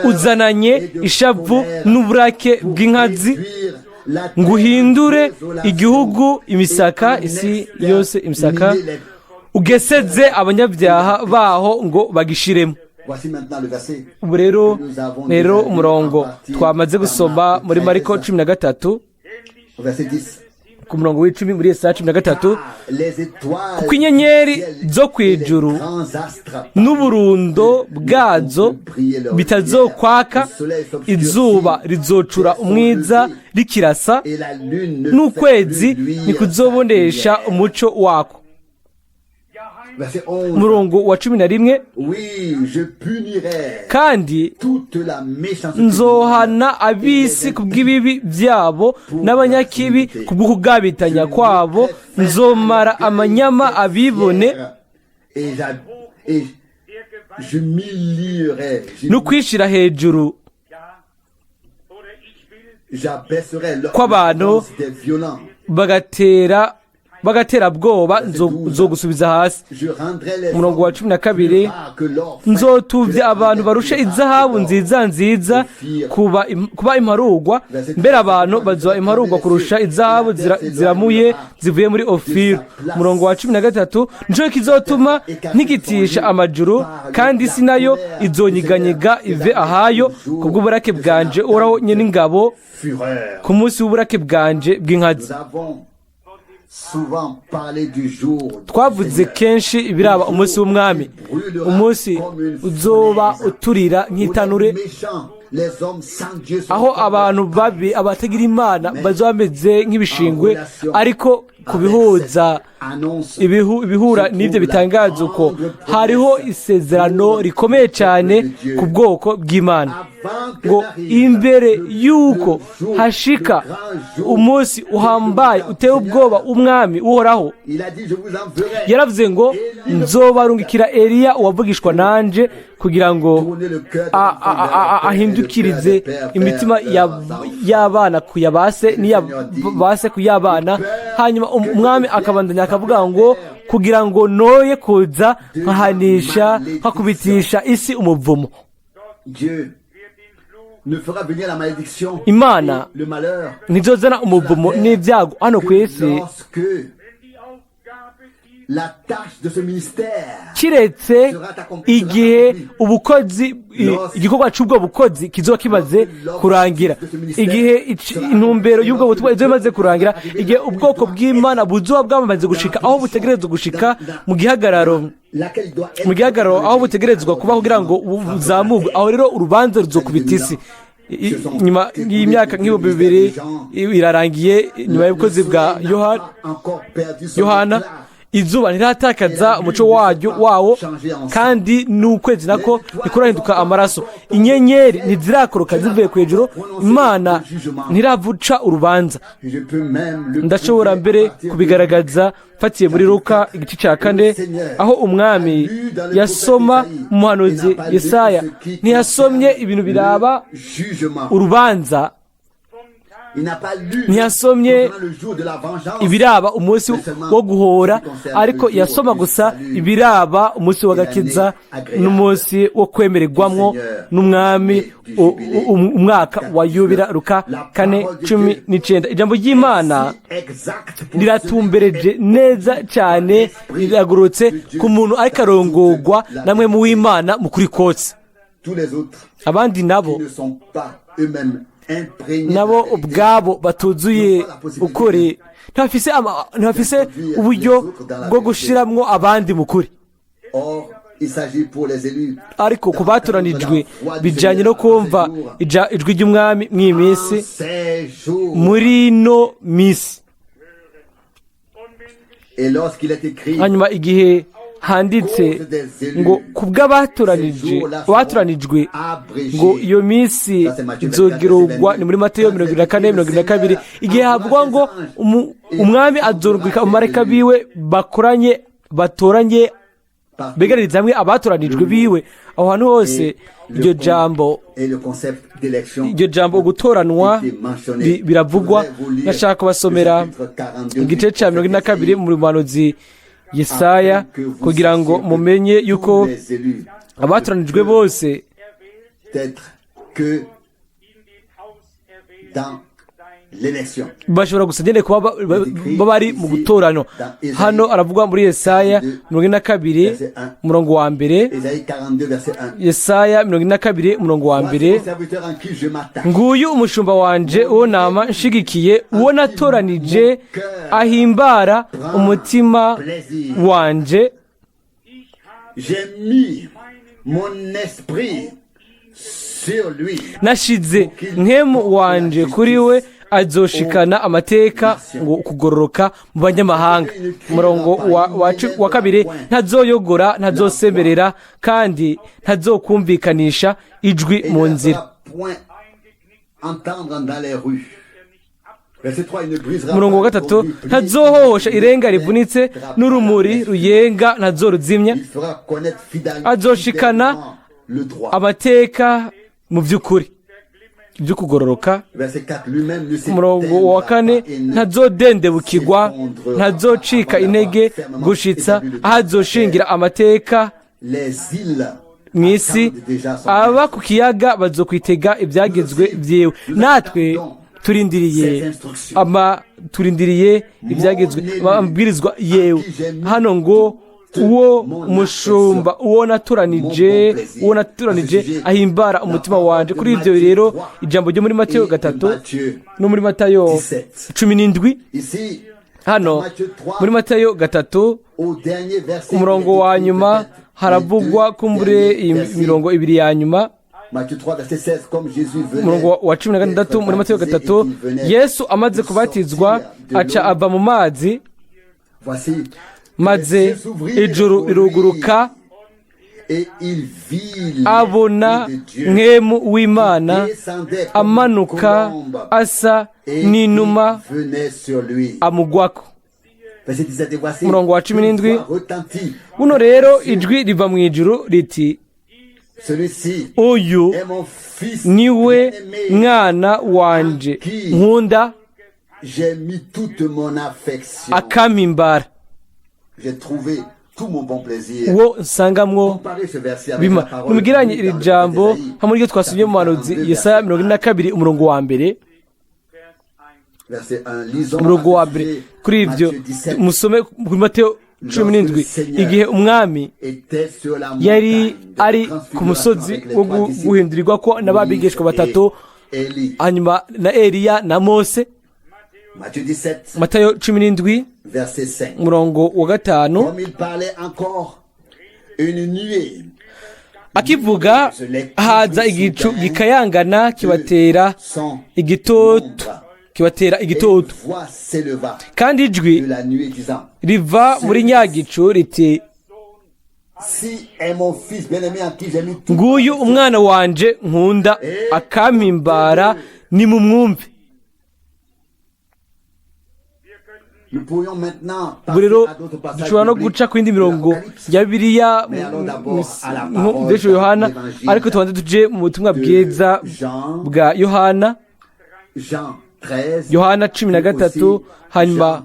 uzananye ishavu n'uburake bw'inkazi, ngo uhindure igihugu imisaka, isi yose imisaka, ugeseze abanyabyaha baho ngo bagishiremo. Ubu rero umurongo twamaze gusoma muri Mariko 13, ku murongo w'icumi muri Yesaya 13: kuko inyenyeri zo ku ijuru n'uburundo bwazo bitazokwaka, izuba rizocura umwiza rikirasa, n'ukwezi ntikuzobonesha umuco wako. Umurongo wa 11: kandi nzohana ab'isi kubw'ibibi byabo, n'abanyakibi kubw'ukugabitanya kwabo, nzomara amanyama abibone no kwishira hejuru kw'abantu bagatera bwoba, nzogusubiza hasi. Umurongo wa 12: nzotuvya abantu barushe izahabu nziza nziza kuba imparugwa, mbere abantu bazoba imparugwa kurusha izahabu ziramuye zivuye muri Ofiru. Umurongo wa 13: nico kizotuma ntigitisha amajuru, kandi isi nayo izonyiganyega ive ahayo kubw'uburake bwanje, Uhoraho nyen'ingabo, ku munsi w'uburake bwanje bw'inkazi. Twavuze kenshi ibiraba umunsi w'Umwami, umunsi uzoba uturira nk'itanure, aho abantu babi, abatagira Imana, bazoba bameze nk'ibishingwe. Ariko kubihuza ibihura n'ibyo bitangaza uko hariho isezerano rikomeye cyane ku bwoko bw'Imana. Ngo imbere y'uko hashika umunsi uhambaye uteye ubwoba umwami Uhoraho, Il a dit, je vous enverrai. yaravuze ngo nzobarungikira Eliya uwavugishwa nanje, kugira ngo ahindukirize imitima y'abana ku ya base n'iya base ku y'abana. Hanyuma umwami akabandanya akavuga ngo kugira ngo noye kuza nkahanisha, nkakubitisha isi umuvumo. Dieu ne fera venir la malédiction, Imana le malheur, ntizozana umuvumo n'ibyago hano ku isi lorsque la tâche de ce ministère kiretse igihe ubukozi, igikorwa cy'ubwo bukozi kizoba kimaze kurangira, igihe intumbero y'ubwo butumwa izoba imaze kurangira, igihe ubwoko bw'Imana buzoba bwamaze gushika aho butegerezwa gushika mu gihagararo laquelle doit être mu gihagararo aho butegerezwa kuba kugira ngo buzamurwe. Aho rero urubanza ruzokubita isi. Nyuma y'imyaka nk'2000 irarangiye, nyuma y'ubukozi bwa Yohana, encore perdu son Yohana, éclat. izuba ntiratakaza umuco waryo wawo, kandi n'ukwezi nako ntikurahinduka amaraso, inyenyeri ntizirakoroka zivuye ku hejuru, Imana ntiravuca urubanza. Je peux même le Ndashobora prouver mbere à partir de kubigaragaza mfatiye muri Luka igice cya 4, aho umwami yasoma umuhanuzi Yesaya, ntiyasomye ibintu biraba jugement. urubanza, Il n'a pas lu ntiyasomye concernant le jour de la vengeance. ibiraba umunsi wo guhora, ariko yasoma gusa ibiraba umunsi w'agakiza n'umunsi wo kwemererwamwo n'umwami, umwaka wa yubira. Luka 4:19. Ijambo ry'Imana Si exact pour riratumbereje neza cyane, riragororotse ku muntu ariko arongorwa namwe mu w'Imana mu kuri kose. Tous les autres Abandi nabo qui ne sont pas eux-mêmes imprégnés nabo de la vérité, ubwabo batuzuye ukuri, ntibafise uburyo bwo gushiramwo abandi mu kuri. Or, il s'agit pour les élus Ariko ku batoranijwe bijyanye no kumva ijwi ry'umwami mw'iyi minsi, en ces jours. muri ino minsi. Et lorsqu'il est écrit, Hanyuma igihe handitse ngo ku bw'abatoranije, batoranijwe, ngo iyo minsi izogirugwa, ni muri Mateyo 24:22, igihe havugwa ngo umwami azorungika abamarayika biwe bakoranye, batoranye, begaririza hamwe abatoranijwe biwe, aho hantu hose iryo jambo et le concept d'élection iryo jambo gutoranwa biravugwa. Ndashaka kubasomera igice cya 42 mu muhanuzi Yesaya, kugira ngo mumenye yuko les élus abatoranijwe bose être que dans l'élection. bashobora gusa nyine kuba bari mu gutoranwa. Hano aravuga muri Yesaya 42 umurongo wa 1. Ésaïe 42, verset 1. Yesaya 42 umurongo wa 1. Voici mon serviteur en qui je m'attache. Nguyu umushumba wanje, uwo nama nshigikiye, uwo natoranije, ahimbara umutima wanje. J'ai mis mon esprit sur lui. Nashize mpwemu wanje kuri we, azoshikana amateka, ngo kugororoka mu banyamahanga. Umurongo wa 2: ntazoyogora, ntazosemerera, kandi ntazokumvikanisha ijwi Et mu il ne nzira. fera point entendre dans les rues. Verset 3, il ne brisera Umurongo wa pas le 3: conduit plié, ntazohohosha irenga rivunitse, n'urumuri ruyenga ntazoruzimya. Il fera connaître fidèlement Azoshikana le droit. amateka mu by'ukuri, ibyo kugororoka. Verset 4, lui-même ne Umurongo wa 4: ntazodendebukirwa, ntazocika intege, gushitsa aho azoshingira amateka Les îles mu isi. attendent déjà son Aba ku kiyaga bazokwitega ibyagezwe byiwe. Natwe turindiriye ama turindiriye ibyagezwe, amabwirizwa yewe. Hano ngo uwo mushumba, uwo naturanije, uwo naturanije ahimbara umutima wanje. Kuri ibyo rero, ijambo ryo muri Mateyo 3 no muri Matayo 17, Ici, hano muri Matayo 3, au dernier verset, umurongo wa nyuma, haravugwa kumbure iyi mirongo ibiri ya nyuma. Matthieu 3, verset 16, comme Jésus venait Umurongo wa 16 muri Matayo 3: Yesu amaze kubatizwa aca ava mu mazi, Voici, maze ijuru riruguruka, Et il vit Abona l'Esprit de Dieu Mpwemu w'Imana qui descendait comme une amanuka colombe asa et n'inuma qui venait sur lui. Amugwako. Verset 17, et voici, Umurongo wa cumi une n'indwi. voix retentit. Buno rero ijwi riva mu ijuru riti: Celui-ci Uyu est mon fils niwe bien-aimé. mwana wanje nkunda, J'ai mis toute mon affection. akampimbara, J'ai trouvé tout mon bon plaisir. uwo nsangamwo Comparez ce verset avec bima. la parole Nimugiranye lue iri dans le jambo prophète Ésaïe, hamwe n'iryo twasomye mu muhanuzi chapitre 42, Yesaya verset 42, umurongo wa mbere. Verset 1. Lisons Umurongo wa à ce mbere. sujet Kuri ibyo Matthieu 17 musome kuri Mateyo 17, igihe Umwami était sur la yari montagne de ari ku transfiguration musozi avec les wo trois disciples, guhindurirwa ko n'ababigishwa Moïse batatu, et Élie. hanyuma na Eliya na Mose. Matthieu 17, Matayo 17, verset 5. umurongo wa 5. Comme il parlait encore, une nuée Akivuga, haza igicu gikayangana kibatera sans igitoto, kibatera et une igitoto, voix s'éleva kandi ijwi de la nuée disant: riva muri nyagicu riti: Si est mon fils bien-aimé en qui j'ai mis tout. Nguyu umwana wanje nkunda akampimbara, nimumwumve. Nous pourrions maintenant Ubu passer rero à d'autres passages dushobora no bibliques guca ku yindi de mirongo l'Apocalypse. ya Bibiliya Mais allons d'abord à la parole mbese Yohana, dans l'évangile ariko tubanze tuje mu butumwa de bwiza Jean, bwa Yohana. Jean 13, Yohana 13, aussi hanyuma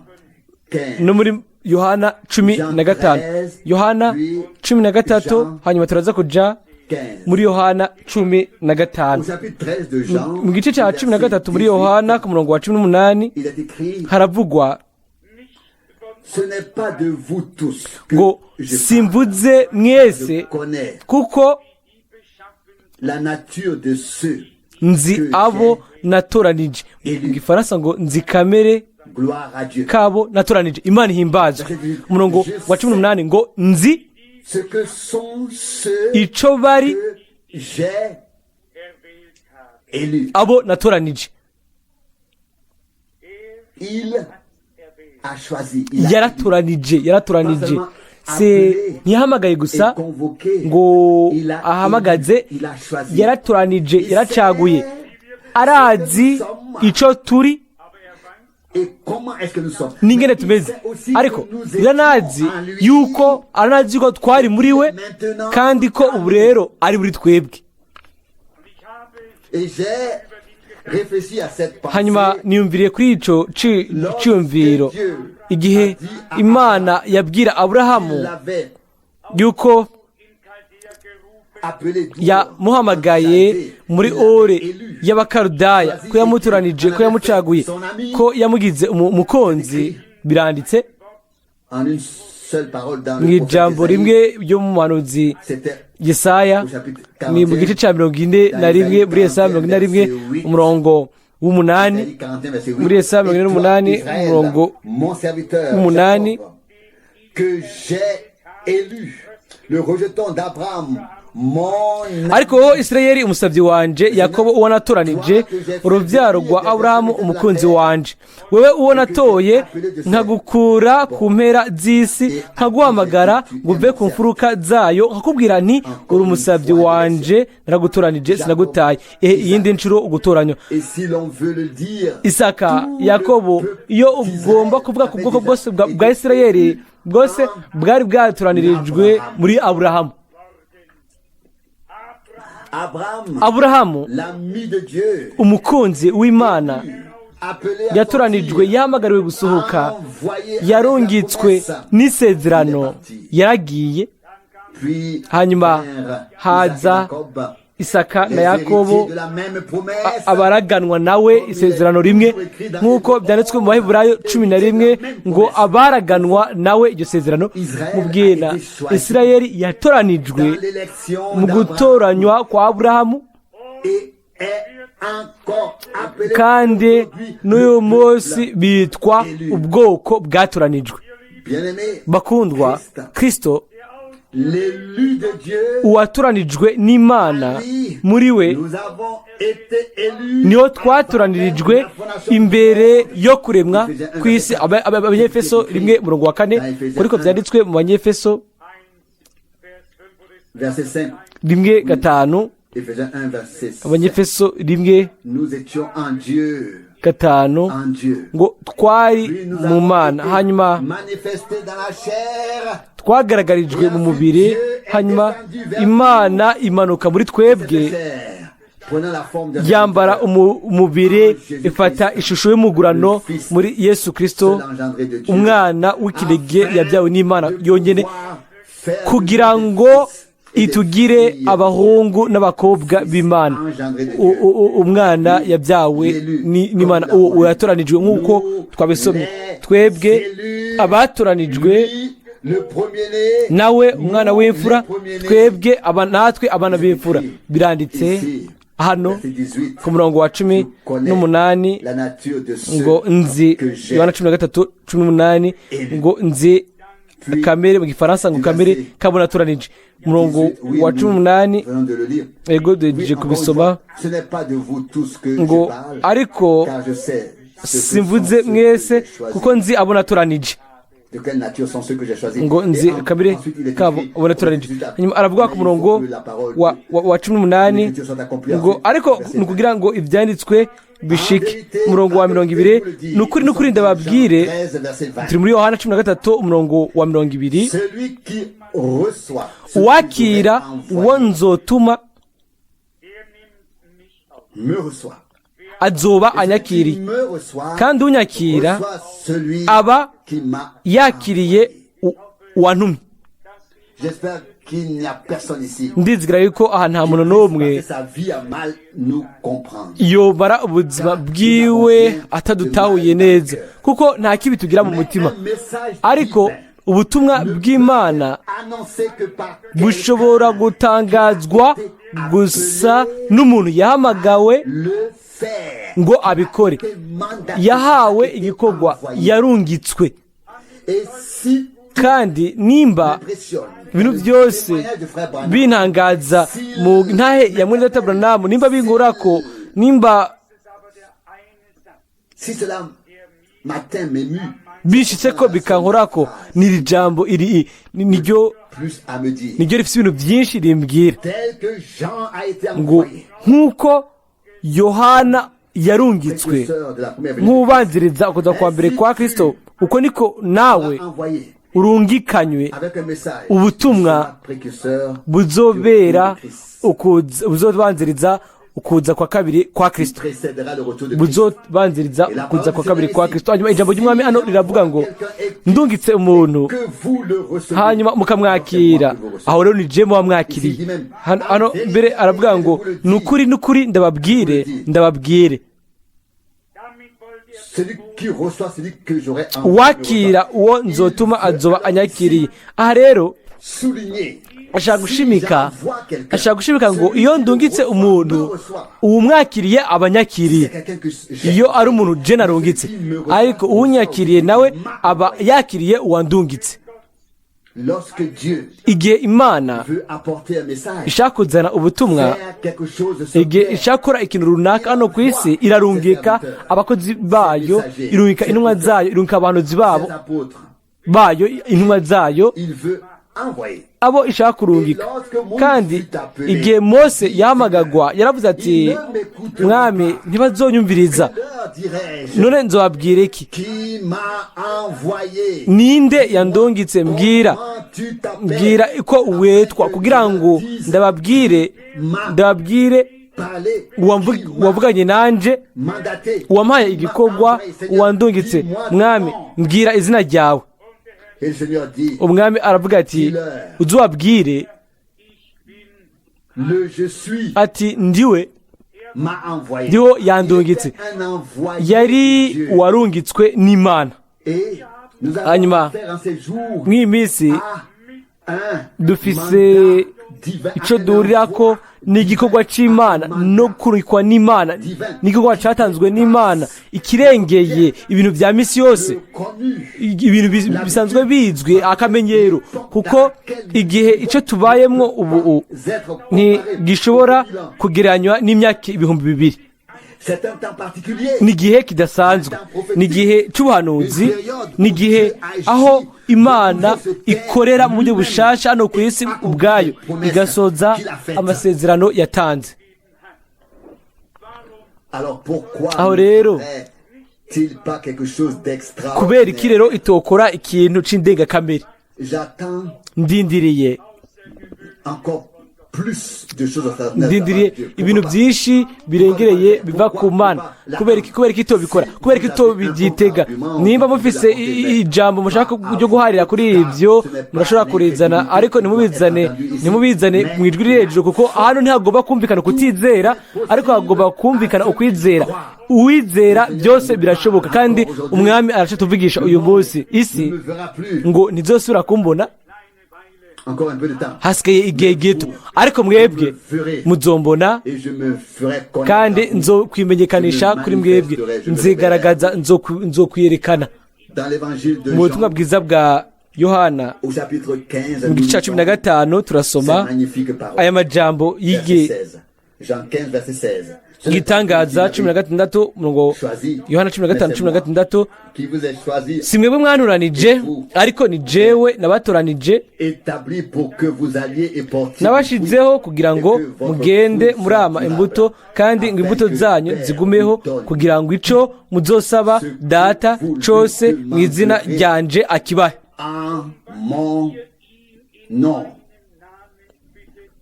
Jean 15. no muri Yohana 15, Yohana 13, hanyuma turaza kuja 15. muri Yohana 15. Au chapitre 13 de Jean, Mu gice cya verset 13 muri 18, Yohana, ku murongo wa 18, il est écrit: haravugwa Ce n'est pas de vous tous que ngo: je parle. Simvuze mwese, Je connais kuko la nature de ceux. nzi abo natoranije. Mu gifaransa ngo: Nzi kamere Gloire à Dieu. kabo natoranije. Imana ihimbazwe. Umurongo wa 18 ngo: Nzi Ce que sont ceux ico bari que j'ai élus. abo natoranije. Il a choisi. Il a Yaratoranije, yaratoranije. Se ntiyahamagaye gusa et convoqué. ngo Il a ahamagaze, élu. Il a choisi. yaratoranije, yaracaguye, arazi ico turi Et comment est-ce que nous sommes? n'ingene Mais il tumeze. sait aussi Ariko que nous étions iranazi en lui. yuko, aranazi yuko twari muri we, kandi ko ubu rero ari muri twebwe. Et j'ai réfléchi à cette pensée. Hanyuma niyumviriye kuri ico ciyumviro igihe Imana yabwira Aburahamu Il l'avait yuko appelé d'où yamuhamagaye muri Ore y'Abakarudaya, ko yamutoranije, ko yamucaguye, ko yamugize umukunzi. Biranditse En une seule parole dans mu le prophète ijambo Ésaïe, rimwe ryo mu muhanuzi c'était Yesaya, au chapitre ni mu gice 41, cya 41, muri Yesaya 41, umurongo w'umunani. Ésaïe 41, verset 8. Muri Yesaya Et toi, 48, Israël, umurongo mon serviteur, w'umunani. Jacob, que j'ai élu, le rejeton d'Abraham, mon Ariko wowe Isirayeli, umusabyi wanje, Yakobo uwo natoranije, urubyaro rwa Aburahamu umukunzi wanje, wewe uwo natoye nkagukura ku mpera z'isi, nkaguhamagara ngo uve ku mfuruka zayo, nkakubwira nti: Uri umusabyi wanje, naragutoranije, sinagutaye. Ehe iyindi nshuro ugutoranywa. Et si l'on veut le dire, Isaka, Yakobo, iyo ugomba kuvuga ku bwoko bwose bwa Isirayeli bwose, bwari bwatoranirijwe muri Aburahamu. Abraham, Aburahamu, l'ami de Dieu, umukunzi w'Imana, appelé à yatoranijwe, sortir, yahamagariwe gusohoka, envoyé avec la yarungitswe promesse, n'isezerano, yaragiye. Puis Hanyuma vinrent haza Isaac et Jacob, Isaka les na Yakobo, héritiers de la même promesse, abaraganwa nawe isezerano rimwe, nk'uko byanditswe mu Baheburayo 11 ngo: Abaraganwa nawe iryo sezerano. Mu bwina Isirayeli yatoranijwe dans l'élection mu d'Abraham, gutoranywa kwa Aburahamu, et est encore appelé kandi aujourd'hui n'uyu le munsi peuple bitwa élu. ubwoko bwatoranijwe. Bien-aimé, Bakundwa, Kristo, l'élu de Dieu, uwatoranijwe n'Imana, muri we nous avons été élus niho twatoranirijwe imbere yo kuremwa ku isi. Abanyefeso 1, umurongo wa 4, ariko byanditswe mu Banyefeso Verset 5. 1:5. Éphésiens 1, verset 5. Abanyefeso 1 Nous étions en Dieu. 5 En Dieu. ngo twari Puis nous mu avons Mana, été hanyuma manifestés dans la chair. twagaragarijwe mu mubiri, hanyuma Imana imanuka muri twebwe, Cette chair, prenant la forme d'un yambara serviteur, umubiri, ifata ishusho y'umugurano muri Yesu Kristo, seul engendré de Dieu, umwana w'ikinege afin yabyawe n'Imana de yonyine, pouvoir faire kugira de nous ngo des fils et des itugire filles. Abahungu n'abakobwa b'Imana. Umwana yabyawe n'Imana, uwo yatoranijwe nk'uko twabisomye, twebwe abatoranijwe Lui, le premier-né, nawe umwana nous, w'imfura, les premiers-nés. twebwe aba natwe abana b'imfura. Biranditse Ici, hano verset 18, ku murongo wa cumi connais n'umunani la nature de ceux ngo nzi, que j'ai. Yohana 13:18, ngo nzi kamere, mu Gifaransa ngo kamere kabo natoranije. Umurongo 18, oui, wa nous 18. venons de le lire. Ego, Oui, duhejeje encore une kubisoma. fois, ce n'est pas de vous tous que Ngo je parle, ariko car je sais ce que simvuze sont ceux que mwese, j'ai choisis. kuko nzi abo natoranije. De quelle nature sont ceux que j'ai choisis. Ngo Et nzi kamere ensuite, il est kabo écrit, abo natoranije. au Hanyuma aravuga ku mais il murongo faut que la parole wa 18 l'Écriture soit accomplie. ngo Ensuite, ariko verset ni ukugira ngo ibyanditswe bishike. En vérité, Umurongo wa en 20: vérité, je vous le dis, Ni ukuri, ni ukuri, nous sommes dans ndababwire. Jean 13, verset 20. Turi muri Yohana 13, umurongo wa 20. Celui qui reçoit celui Uwakira que j'aurai uwo envoyé nzotuma me reçoit. azoba Et celui qui anyakiriye, me reçoit kandi unyakira reçoit celui aba qui m'a yakiriye uwantumye. J'espère qu'il n'y a personne ici Ndizigara yuko aha nta muntu n'umwe passer sa vie à mal nous comprendre. yobara ubuzima bwiwe atadutahuye neza, kuko nta kibi tugira mu mutima. Un message Ariko divin ubutumwa bw'Imana annoncé que par bushobora gutangazwa gusa n'umuntu yahamagawe le faire. ngo abikore, Été mandaté, yahawe été igikorwa, envoyé. yarungitswe. Et si Kandi nimba impressionne ibintu le byose témoignage de frère Branham, bintangaza mu ntahe ya mwene data Branham, nimba binkorako, nimba si cela m'atteint, m'émue, bishitse ko bikankorako, ni iri jambo iri niryo plus à me dire. niryo rifite ibintu byinshi rimbwira. Tel que Jean a été Ngo envoyé, nk'uko Yohana yarungitswe précurseur de la première venue, nk'ubanziriza ukuza kwa mbere kwa Kristo, uko niko nawe envoyé urungikanywe avec un message ubutumwa qui sera précurseur buzobera du retour de Christ, buzobanziriza ukuza kwa kabiri kwa qui Kristo, précédera le retour de Christ. buzobanziriza ukuza kwa kabiri kwa Kristo. Hanyuma ijambo ry'Umwami hano riravuga ngo ndungitse umuntu, Que vous le recevez. hanyuma mukamwakira, aho rero ni je muba mwakiriye. Hano mbere aravuga ngo ni ukuri, ni ukuri, ndababwire, ndababwire. Celui qui reçoit celui que j'aurai envoyé. Uwakira uwo nzotuma azoba anyakiriye. Aha rero Souligner. ashaka gushimika ngo iyo ndungitse umuntu, uwumwakiriye aba anyakiriye, iyo ari umuntu je narungitse. Ariko uwunyakiriye nawe aba yakiriye uwandungitse. Lorsque Dieu Igihe Imana veut apporter un message, ishaka kuzana ubutumwa, faire quelque chose sur igihe terre, ishaka gukora ikintu runaka hano ku isi, irarungika abakozi bayo, irungika intumwa zayo, irungika abahanuzi babo ses apôtres, bayo, intumwa zayo, il veut envoyer. Abo ishaka kurungika. Kandi igihe Mose yahamagagwa, yaravuze ati: "Mwami, ntibazonyumviriza." Leur dirais-je None nzobabwira iki? qui m'a envoyé? Ninde yandungitse? Mbwira, Comment tu t'appelles? mbwira ko wetwa, kugira ngo ndababwire, ndababwire Parler. Uwavuganye nanje, Mandaté. uwampaye igikorwa, uwandungitse. Mwami, mbwira izina ryawe. Et le Seigneur dit, Umwami aravuga ati: "Uzubabwire le je suis ati ndiwe m'a envoyé. ndiho yandungitse." Il était un envoyé Yari de Dieu. uwarungitswe n'Imana. Et nous avons Hanyuma, affaire en ces jours mw'iyi minsi à un dufise mandat divin, icyo à un duhurirako envoi ni igikorwa c'Imana no kurikwa n'Imana, n'igikorwa catanzwe n'Imana ikirengeye ibintu vya misi yose, connu. Ibintu bisanzwe bizwi, akamenyero, kuko igihe icyo tubayemwo ubu Être ntigishobora kugereranywa n'imyaka 2000. C'est un temps particulier. Ni igihe kidasanzwe, ni igihe cy'ubuhanuzi, ni igihe aho Imana ikorera mu buryo bushasha hano ku isi ubwayo, igasoza amasezerano yatanze. Alors pourquoi Aho ne rero, ferait-il pas quelque chose kubera iki d'extraordinaire? rero itokora ikintu c'indengakamere? J'attends Ndindiriye encore plus de choses extraordinaires de la part ndindiriye de Dieu. ibintu Pourquoi pas? byinshi birengereye biva ku Mana. Kubera iki? Kubera iki itobikora? Kubera iki itobibyitega? Nimba mufise ijambo mushaka ryo guharira kuri ibyo, murashobora kurizana, ariko ntimubizane mu ijwi riri hejuru, kuko hano ntihagomba kumvikana kutizera, ariko hagomba kumvikana ukwizera. Uwizera, byose birashoboka. Kandi Umwami aracatuvugisha uyu munsi. Isi Ne me verra plus. ngo ntizosubira kumbona. Encore un peu de temps. Hasigaye igihe gito, ariko mwebwe muzombona, Et je me ferai connaître kandi à vous. nzokwimenyekanisha kuri mwebwe, nzigaragaza, nzokwiyerekana. Dans l'évangile de Mu butumwa Jean, bwiza bwa Yohana, au chapitre 15, mu gice cya 15, turasoma ces magnifiques paroles. aya majambo Verset 16. Jean 15, verset 16. Ce n'est pas vous y'igitangaza. qui 16, umurongo, choisi, Yohana 15, mais 16. qui vous ai choisi, Si mwebwe mwantoranije, ariko ni jewe nabatoranije, établi pour que vous alliez et portiez nabashizeho kugira ngo mugende murama imbuto, kandi ngo imbuto zanyu zigumeho, kugira ngo ico muzosaba Data cose mu izina ryanje akibahe. En mon nom.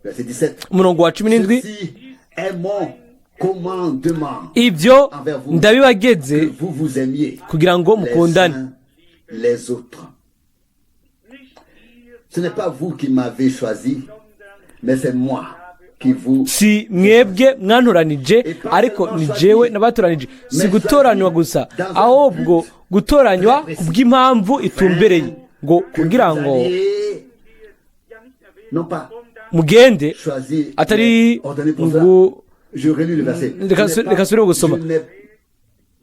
Verset 17. Umurongo wa 17. Ceci est mon commandement, Ibyo ndabibageze que vous vous aimiez kugira ngo les mukundane. Uns les autres. Ce n'est pas vous qui m'avez choisi, mais c'est moi qui vous Si mwebwe mwantoranije, ariko ni jewe nabatoranije. Si gutoranywa gusa, ahubwo gutoranywa kubw'impamvu itumbereye, ngo que kugira vous ngo alliez, non pas mugende, choisi, atari mais ordonné pour cela. ngo Je relis le verset. Reka Ce n'est pas- reka nsubire gusoma. je n'ai-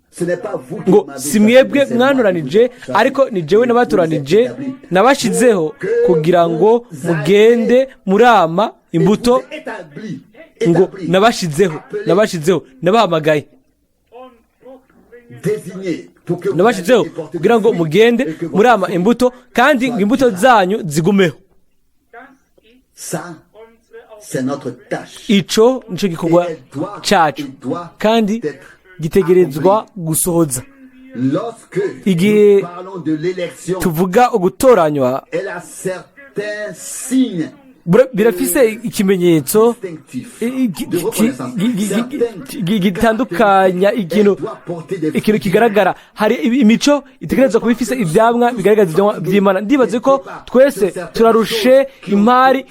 Ce n'est pas vous qui Ngo m'avez si choisi, mwebwe mais c'est moi qui vous mwantoranije, ai choisi. ariko ni jewe Et vous nabatoranije, ai établi nabashizeho pour que kugira ngo vous mugende alliez murama et imbuto. vous ai établi, Ngo établi, nabashizeho, appelé, nabashizeho, nabahamagaye, désigné pour que vous nabashizeho alliez porter du kugira ngo fruit mugende et que votre murama fruit imbuto, kandi ngo imbuto zanyu zigumeho. Ça, c'est notre tâche. Ico nico gikorwa Et elle doit, cacu, il doit kandi être gitegerezwa gusohoza. Lorsque Igihe nous parlons de l'élection, tuvuga ugutoranywa, elle a certains signes birafise ikimenyetso distinctifs de reconnaissance. Certaines gitandukanya ikintu, Elle doit porter des ikintu fruits. kigaragara. Hari imico itegerezwa kuba ifise ivyamwa bigaragaza ivyamwa vy'Imana. Ndibaze ko twese turarushe imari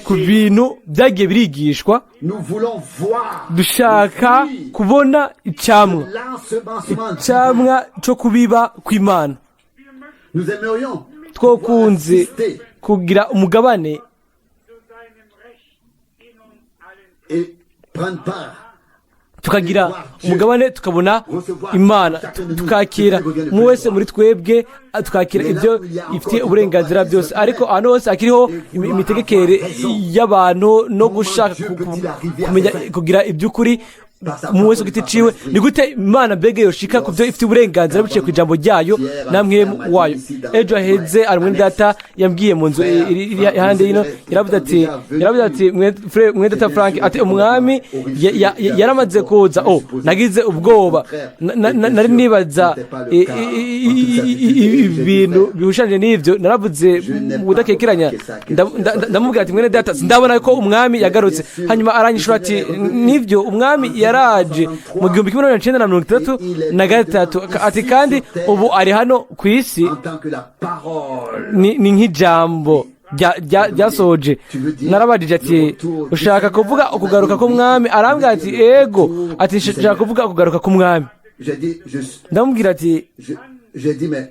ku bintu byagiye birigishwa. Nous voulons voir Dushaka le fruit kubona icamwa, de l'ensemencement divin. icamwa co kubiba kw'Imana. Nous aimerions Twokunze assister kugira umugabane et prendre part tukagira umugabane, tukabona Imana, tukakira umwe wese muri twebwe, tukakira ibyo ifitiye uburenganzira byose. Ariko ahantu hose hakiriho imitegekere y'abantu no gushaka kumenya kugira iby'ukuri umuntu wese ku giti ciwe, ni gute Imana mbega yoshika ku byo ifite uburenganzira biciye ku ijambo ryayo namwe wayo? Ejo haheze ari mwene data yambwiye mu nzu iri ihande y'ino, yaravuze ati: "Mwene data Frank," ati, "Umwami yaramaze kuza." Oh, nagize ubwoba. Nari nibaza ibintu bihushanje n'ivyo. Naravuze udakekeranya, ndamubwira ati: "Mwene data, ndabona ko Umwami yagarutse." Hanyuma aranyishura ati: "Nivyo, Umwami yaraje mu 1963," ati: "Kandi ubu ari hano ku isi." En tant que la parole. Ni nk'ijambo ryasohoje. Narabajije ati: "Ushaka kuvuga ukugaruka k'Umwami?" Arambwira ati: "Ego," ati: "Nshaka kuvuga ukugaruka k'Umwami." J'ai dit, je, Ndamubwira ati j'ai dit, mais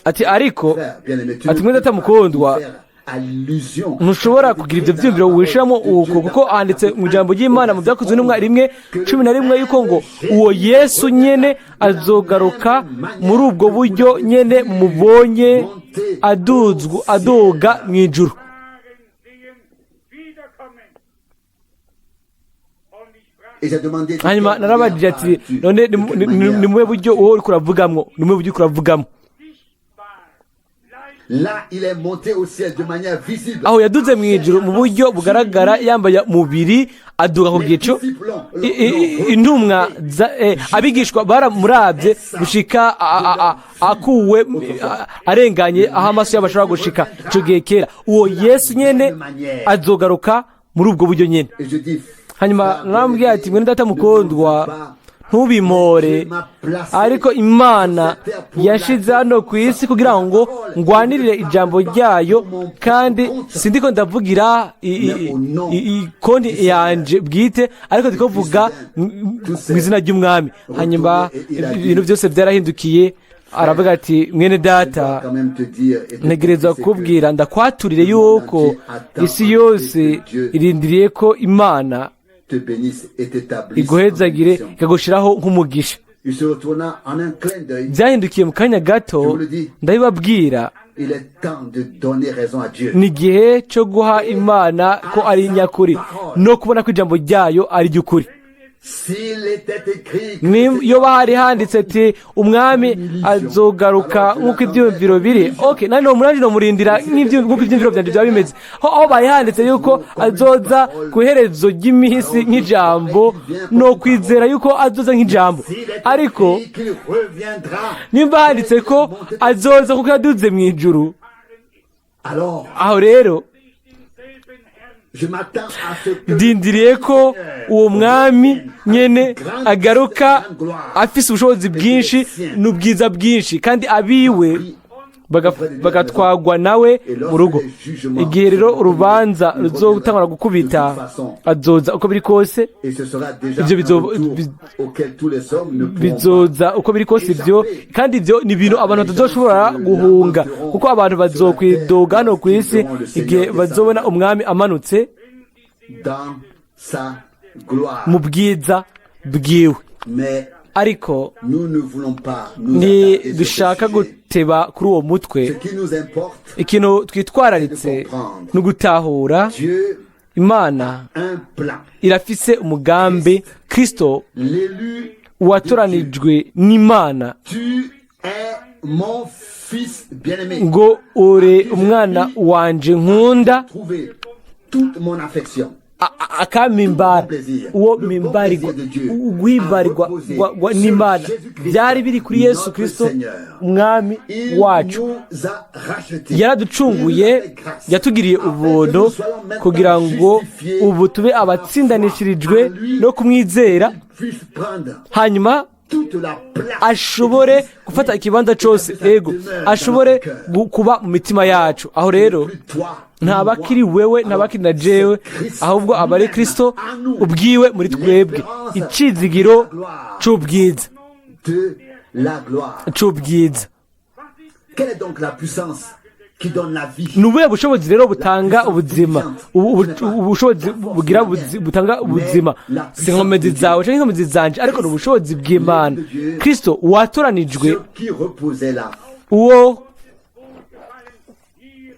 ati ariko frère, bien-aimé, tu ati ne mwene peux data pas mukundwa, faire allusion ntushobora kugira ibyo byiyumviro wishiramo uko, kuko handitse mu ijambo ry'Imana mu Byakozwe n'Intumwa 1:11 yuko ngo uwo Yesu nyene azogaruka muri ubwo buryo nyene mubonye aduzwa aduga mu ijuru. Sehen, wiederkommen. Und ich frage Et j'ai demandé de Hanyuma quelle narabajije manière ati parles-tu? none De quelle manière? ni muwe buryo wowe uriko uravugamwo, ni muwe buryo uriko uravugamo? Là, il est monté au ciel de manière visible. Aho yaduze mu ijuru mu buryo bugaragara, yambaye umubiri, aduga ku gicu. Intumwa abigishwa baramurabye gushika akuwe arenganye aho amaso yabo ashobora gushika ico gihe kera. Uwo Yesu nyene azogaruka muri ubwo buryo nyene. Et je dis, Hanyuma narambwiye ati: "Mwene data mukundwa, ntubimore, ariko Imana yashize hano ku isi kugira ngo ngwanirire ijambo ryayo, kandi sindiko ndavugira konti yanje bwite, ariko ndiko mvuga mu izina ry'Umwami." Hanyuma ibintu byose byarahindukiye. Aravuga ati: "Mwene data, quand même te dire et te ntegerezwa confesser que kubwira, ndakwaturire yuko isi yose irindiriye ko Imana te bénisse et t'établisse en iguhezagire, bénédiction. ikagushiraho nk'umugisha." Il se retourna en un clin d'œil. Byahindukiye mu kanya gato. Ndabibabwira, Il est temps de donner raison à Dieu. ni igihe cyo guha Imana ko ari nyakuri no kubona ko ijambo ryayo ari ry'ukuri. S'il était écrit que Niyo hari handitse ati Umwami azogaruka nk'uko ibyiyumviro biri, okay, nani no nomurindira nk'uko ibyiyumviro byanjye byaba bimeze. Aho bari handitse yuko azoza ku iherezo ry'iminsi nk'ijambo, no kwizera yuko azoza nk'ijambo. S'il est Ariko écrit qu'il reviendra, nimba handitse ko azoza kuko yaduze mu ijuru, alors aho rero je m'attends à ce que ndindiriye ko uwo Mwami nyene agaruka afise ubushobozi bwinshi n'ubwiza bwinshi, kandi abiwe bagatwagwa nawe mu rugo. Igihe rero urubanza ruzotangura gukubita, azoza uko biri kose. Et ce sera déjà Ibyo un retour auquel tous les hommes ne pourront pas. bizoza uko biri kose ibyo, kandi ibyo ni ibintu abantu batazoshobora guhunga, kuko abantu bazokwidoga hano ku isi igihe bazobona Umwami amanutse dans sa gloire. mu bwiza bwiwe. Mais Ariko nous ne voulons pas nous attarder sur ce ntidushaka sujet. guteba kuri uwo mutwe. Ce qui nous importe, Ikintu twitwararitse ni ugutahura Dieu Imana a un plan. irafise umugambi. Kristo, L'élu, uwatoranijwe n'Imana, tu es mon fils bien-aimé. ngo ure umwana wanje nkunda, Trouvé toute mon affection. Akampimbara, uwo mpimbarirwa, guhimbarirwa n'Imana byari biri kuri Yesu Kristo, Umwami Il wacu. nous a rachetés. Yaraducunguye, yatugiriye ubuntu kugira ngo ubu tube abatsindanishirijwe no kumwizera, Puisse prendre hanyuma toute la place. ashobore gufata ikibanza cyose, ego, ashobore kuba mu mitima yacu. Aho rero ntaba akiri wewe, ntaba akiri na jewe, ahubwo aba ari Kristo ubwiwe muri twebwe, icizigiro c'ubwiza. De la gloire. C'ubwiza. Quelle est donc la puissance qui donne la vie? Ni ubuhe bushobozi rero butanga ubuzima? Ubushobozi butanga ubuzima si inkomezi zawe cyangwa inkomezi zanje, ariko ni ubushobozi bw'Imana. Kristo watoranijwe, Ce qui reposait là, uwo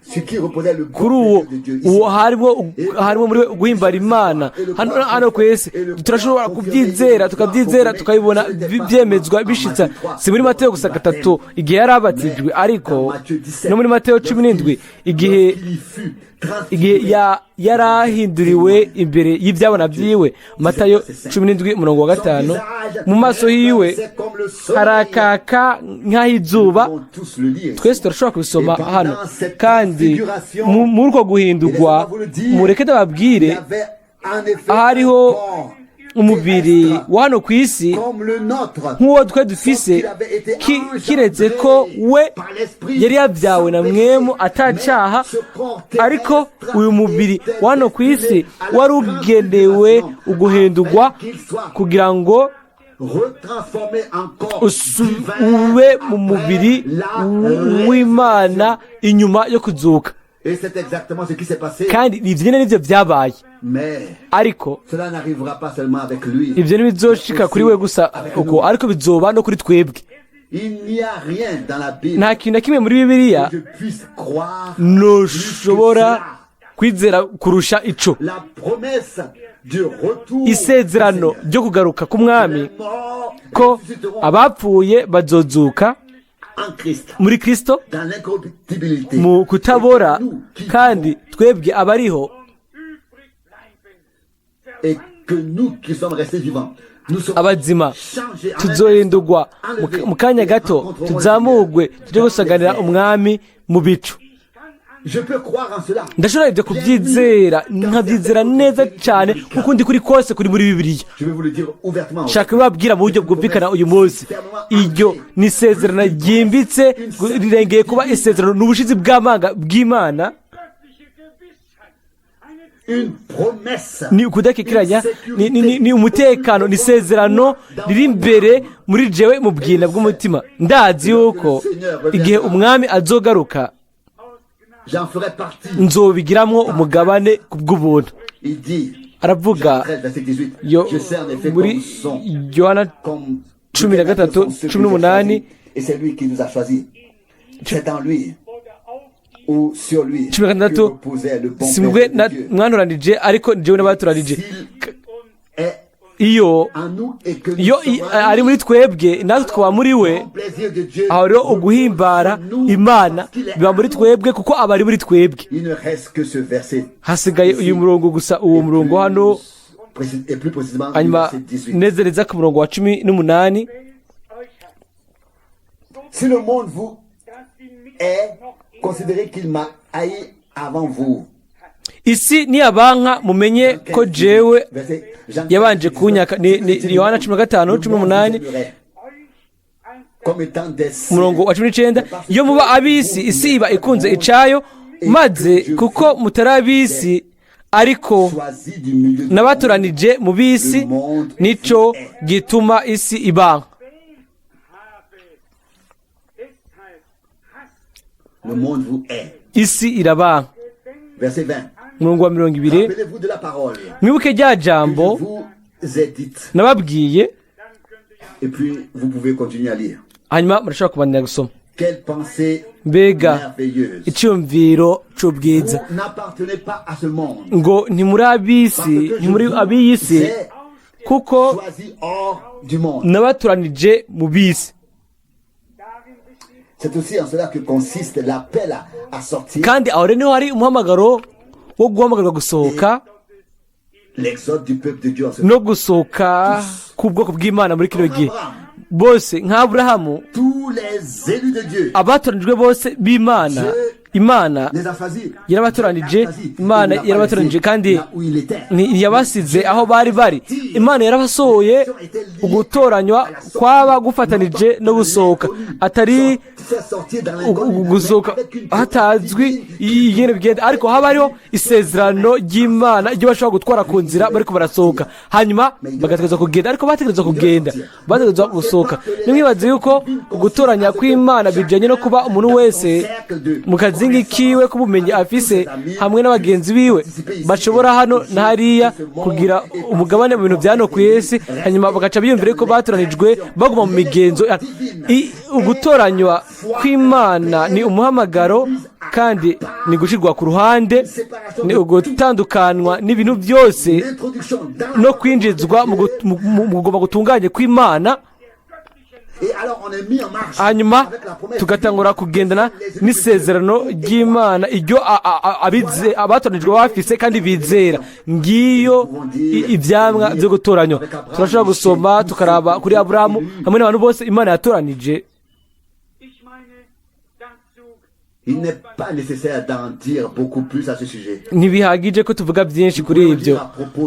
ce qui reposait le kuri uwo bon plaisir de Dieu ici. uwo harimo muri we guhimbara Imana hano ku isi. Turashobora kubyizera, tukabyizera, tukabibona byemezwa bishitsa, si muri Mateyo gusa 3 igihe yari abatijwe, ariko no muri Mateyo 17 igihe Lorsqu'il y fut igihe transfiguré, yarahinduriwe imbere y'ibyabona byiwe. Matayo 17 umurongo wa 5. Mu maso hiwe harakaka nk'ah'izuba. Twese turashobora kubisoma hano. Kandi muri uko guhindurwa, mureke ndababwire, hariho umubiri wa hano ku isi nk'uwo twe dufise, kiretse ko we yari yabyawe na mwemu atacaha. Ariko uyu mubiri wa hano ku isi wari ugenewe uguhindurwa kugira ngo ube mu mubiri w'Imana inyuma yo kuzuka. Kandi ibyo nyine nibyo byabaye. Ariko ibyo ntibizoshika kuri we gusa uko, ariko bizoba no kuri twebwe. Nta kintu na kimwe muri Bibiliya ntushobora kwizera kurusha ico. du retour Isezerano du Seigneur. ryo kugaruka k'umwami, Les morts ko ressusciteront abapfuye bazozuka en Christ, muri Kristo dans l'incorruptibilité. mu kutabora, Et que nous qui kandi twebwe abariho et que nous qui sommes restés vivants, nous serons abazima changés en un tuzohindurwa instant, mu kanya enlevés, gato, et rencontrerons le tuzamurwe, Seigneur tujye gusanganira dans les airs. umwami mu bicu. Je peux croire en cela. Ndashobora ibyo kubyizera, nkabyizera neza cyane, kuko ndi kuri kose kuri muri Bibiliya. Je vais vous le dire ouvertement. Nshaka kubabwira mu buryo bwumvikana uyu munsi, iryo ni isezerano ryimbitse, rirengeye kuba isezerano, ni ubushizi bw'amanga bw'Imana. Göttliche Gewissheit, eine Une promesse. Ni ukudakikiranya, ni umutekano, ni isezerano riri imbere muri jewe mu bwina bw'umutima. Ndazi yuko igihe umwami azogaruka, J'en ferai partie. nzobigiramwo umugabane ku bw'ubuntu. Il dit, Aravuga 13, verset 18, yo je sais en effet muri comme sont, Yohana comme 13, sont ceux que j'ai 18, choisis. Et c'est lui qui nous a choisis. C'est en lui ou sur lui 16, que reposait le bon si mwebwe plaisir de Dieu. mwantoranije, ariko jewe n'abatoranije. S'il est Iyo en nous et que nous iyo sommes en ari lui, muri twebwe natwe tukaba muri we, le bon plaisir de Dieu aho rero uguhimbara repose sur nous Imana parce qu'il est biba en muri nous. twebwe kuko aba ari muri twebwe. Il ne reste que ce verset. Hasigaye uyu murongo gusa, uwo murongo hano. Et plus précisément, le Hanyuma verset 18. nezereza ku murongo wa 18. Welt euch hasst, Si le monde vous dass sie mich est noch eher considéré qu'il m'a haï avant vous. Isi niyabanka, mumenye ko jewe Verset- Jean yabanje 15, kunyaka. Ni Yohana 15, Le monde 18, vous aimerait euch als comme étant des umurongo wa 19: iyo muba ab'isi, isi iba ikunze icayo, maze kuko mutari ab'isi, ariko choisis du milieu du nabatoranije mu b'isi, nico gituma isi ibanka. habe. Deshalb hasst monde. Le monde vous hait. Isi irabanka. Verset 20. Umurongo wa 20: Rappelez-vous de la parole mwibuke rya que jambo je vous ai dite. nababwiye. Et puis, vous pouvez continuer à lire. Hanyuma murashobora kubandanya gusoma. Quelle pensée Mbega merveilleuse. icyumviro c'ubwiza! Vous n'appartenez pas à ce monde. Ngo ntimuri ab'isi, Parce que je ntimuri vous ab'iyi si, ai kuko choisi hors du monde. nabatoranije mu b'isi. darin besteht C'est aussi en cela que consiste l'appel à sortir, Kandi aho rero niho hari umuhamagaro wo guhamagarwa gusohoka, l'exode du peuple de Dieu en ce no gusohoka k'ubwoko bw'Imana muri kino gihe, bose nk'Aburahamu. Tous les élus de Dieu Abatoranijwe bose b'Imana, Imana les a choisis. yarabatoranije, Imana yarabatoranije, kandi Là où il était. ntiyabasize aho bari bari. Imana yarabasohoye. Ugutoranywa kwaba gufatanije no gusohoka, atari Faire sortir dans l'inconnu, gusohoka mais avec une hatazwi ingene bigenda, ariko haba hariho isezerano ry'Imana iryo bashobora gutwara ku nzira bariko barasohoka, hanyuma bagategerezwa kugenda, ariko bategerezwa kugenda, bategerezwa gusohoka. Nimwibaze yuko gutoranya kw'Imana bijanye no kuba umuntu wese mu kazingi kiwe k'ubumenyi afise hamwe n'abagenzi biwe bashobora hano na hariya kugira umugabane mu bintu bya hano ku isi, hanyuma bagaca biyumvira ko batoranijwe baguma mu migenzo. Ugutoranywa kw'Imana ni umuhamagaro, kandi ni gushyirwa ku ruhande, ni ugutandukanywa n'ibintu byose, L'introduction dans la no kwinjizwa mu kugomba gutunganye kw'Imana. Et alors on est mis en marche Hanyuma avec la promesse tugatangura kugendana n'isezerano ry'Imana iryo abatoranijwe bafise kandi bizera. Ngiyo ibyamwa byo gutoranywa. Turashobora gusoma tukaraba kuri Aburahamu hamwe n'abantu bose Imana yatoranije. Ich meine, dazu Il n'est pas nécessaire d'en dire beaucoup plus à ce sujet. Ntibihagije ko tuvuga byinshi kuri ibyo.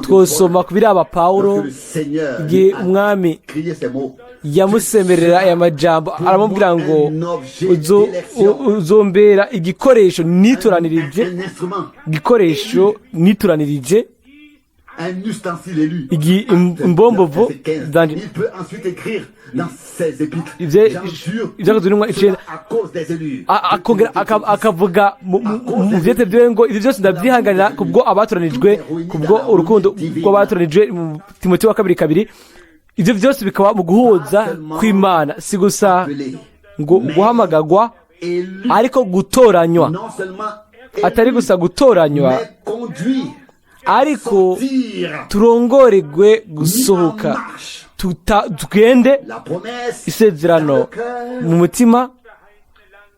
Twosoma ku biraba Pawulo, Lorsque le Seigneur igihe lui a umwami crié ces mots, yamusemerera aya majambo, aramubwira ngo uzombera igikoresho nitoranirije, un instrument, igikoresho nitoranirije, un ustensile élu. Imbombovo Verset 15. zanje. Il peut ensuite écrire dans ses épîtres, j'endure Ibyakozwe n'intumwa cela 9, à cause des élus. Akongera akavuga mu byete byiwe ngo ibyo byose ndabyihanganira kubwo abatoranijwe, kubwo urukundo rw'abatoranijwe, mu Timoteyo wa kabiri 2. Ibyo byose bikaba mu guhuza kw'Imana, si gusa Appelé, ngo guhamagagwa, élu, ariko gutoranywa, non seulement atari élu, gusa gutoranywa, mais conduit Ariko sortir turongoregwe mis en gusohoka, marche. Tugende La promesse isezerano dans le cœur mu mutima verheißene Land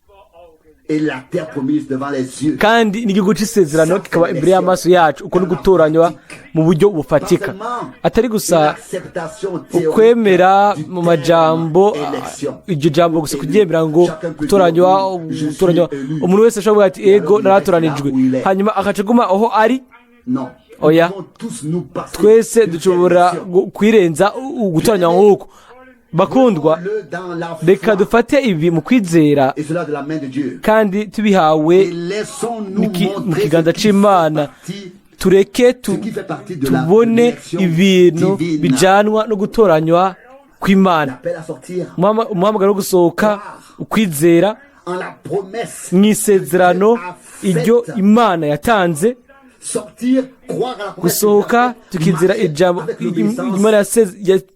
vor Augen. et la terre promise devant les yeux. kandi n'igihugu c'isezerano kikaba imbere y'amaso yacu. Uko ni gutoranywa mu buryo bufatika, atari Une gusa acceptation théorique ukwemera du mu terme majambo, élection. iryo jambo gusa kuryemera ngo Chacun peut gutoranywa, dire, oui, je suis gutoranywa. élu. Umuntu wese ashobora kuvuga ati ego, naratoranijwe, hanyuma agaca aguma aho ari. Non. Oya. Nous pouvons tous nous passer Twese d'une dushobora élection. kwirenza gutoranywa nk'uko. Bakundwa, Le dans la reka foi, dufate ibi mu kwizera et cela de la main de Dieu. kandi tubihawe Et laissons-nous mu montrer kiganza ce qui fait c'Imana. partie, Tureke ce qui fait partie de la tubone l'élection ibintu divine. bijanwa no gutoranywa kw'Imana. L'appel à sortir Umuhamagaro wo gusohoka, ukwizera en la promesse mu isezerano iryo Imana yatanze. Sortir, croire à la promesse Gusohoka tukizera marcher ijambo avec l'obéissance, Imana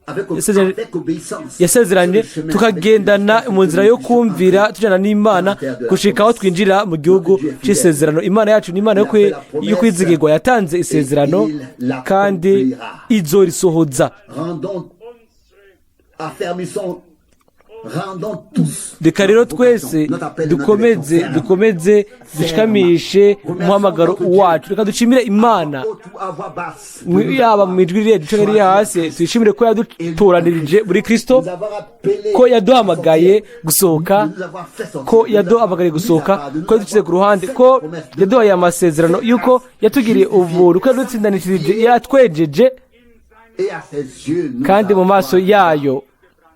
avec, avec obéissance yasezeranye, sur le chemin tukagendana avec mu nzira yo kumvira, tujana n'Imana gushika aho twinjira mu gihugu c'isezerano. Imana yacu ni Imana yo kwizigirwa, yatanze isezerano kandi izorisohoza. Rendons, affermissons, rendons tous Reka rero notre vocation, twese notre appel et notre dukomeze élection ferme. dukomeze dushikamishe umuhamagaro wacu. Reka dushimire Imana, Haute ou à voix basse, de nous yaba avoir mu ijwi riri hejuru canke riri hasi, tuyishimire ko yadutoranirije muri Kristo, nous avoir appelés ko yaduhamagaye à sortir, gusohoka, de nous avoir fait sortir, ko de nous yaduhamagariye avoir mis gusohoka, à part, de nous ko yadushyize ku avoir ruhande, fait ko la promesse de yaduhaye amasezerano, yuko yatugiriye ubuntu, ko yadutsindanishirije, yatwejeje, et à ses yeux, nous kandi mu maso avoir yayo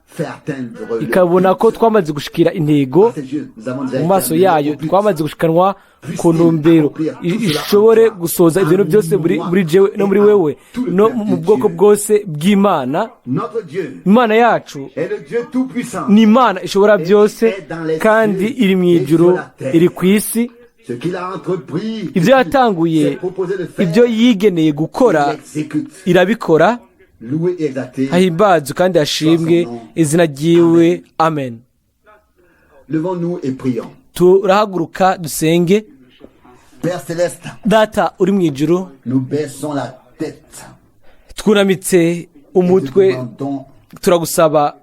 fait atteindre le ikabona ko but. twamaze gushikira intego. À ses yeux, nous avons déjà Mu maso été amenés yayo au but. twamaze gushikanwa ku ntumbero, ishobore gusohoza ibintu byose muri jewe no muri wewe no mu bwoko bwose bw'Imana. Notre Dieu Imana yacu est le Dieu tout-puissant. ni Imana ishobora byose, kandi iri mu ijuru, iri ku isi. Ce qu'il a entrepris, Ibyo yatanguye, s'est proposé de faire, ibyo yigeneye gukora, il l'exécute. irabikora. Loué et exalté. Hahimbazwe kandi hashimwe izina ryiwe. Amen. Levons-nous et prions. Turahaguruka dusenge. Père céleste, Data uri mu ijuru, nous baissons la tête twunamitse et te umutwe, demandons turagusaba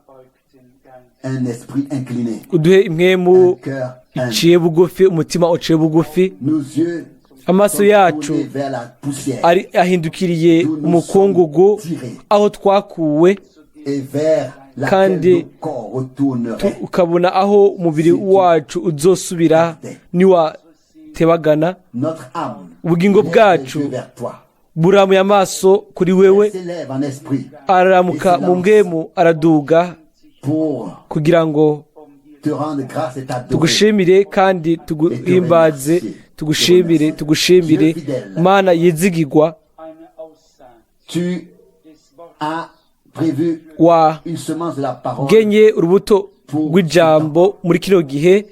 un esprit incliné, uduhe impwemu un cœur humble. iciye bugufi, umutima uciye bugufi. Nos yeux Amaso sont yacu tournés vers la poussière ari ahindukiriye umukungugu aho twakuwe, et vers laquelle kandi nos corps retourneraient. ukabona aho umubiri wacu uzosubira niwatebagana. Notre âme Ubugingo lève les bwacu yeux vers toi. buramuye amaso kuri wewe. Elle s'élève en esprit Araramuka mu mbwemu, araduga pour kugira ngo te rendre grâce et t'adorer. tugushimire kandi tuguhimbaze, tugushimire, tugushimire, Mana yizigirwa. Eine Aussaat Tu des Wortes as prévu une semence de la parole. Wagenye urubuto rw'ijambo muri kino gihe.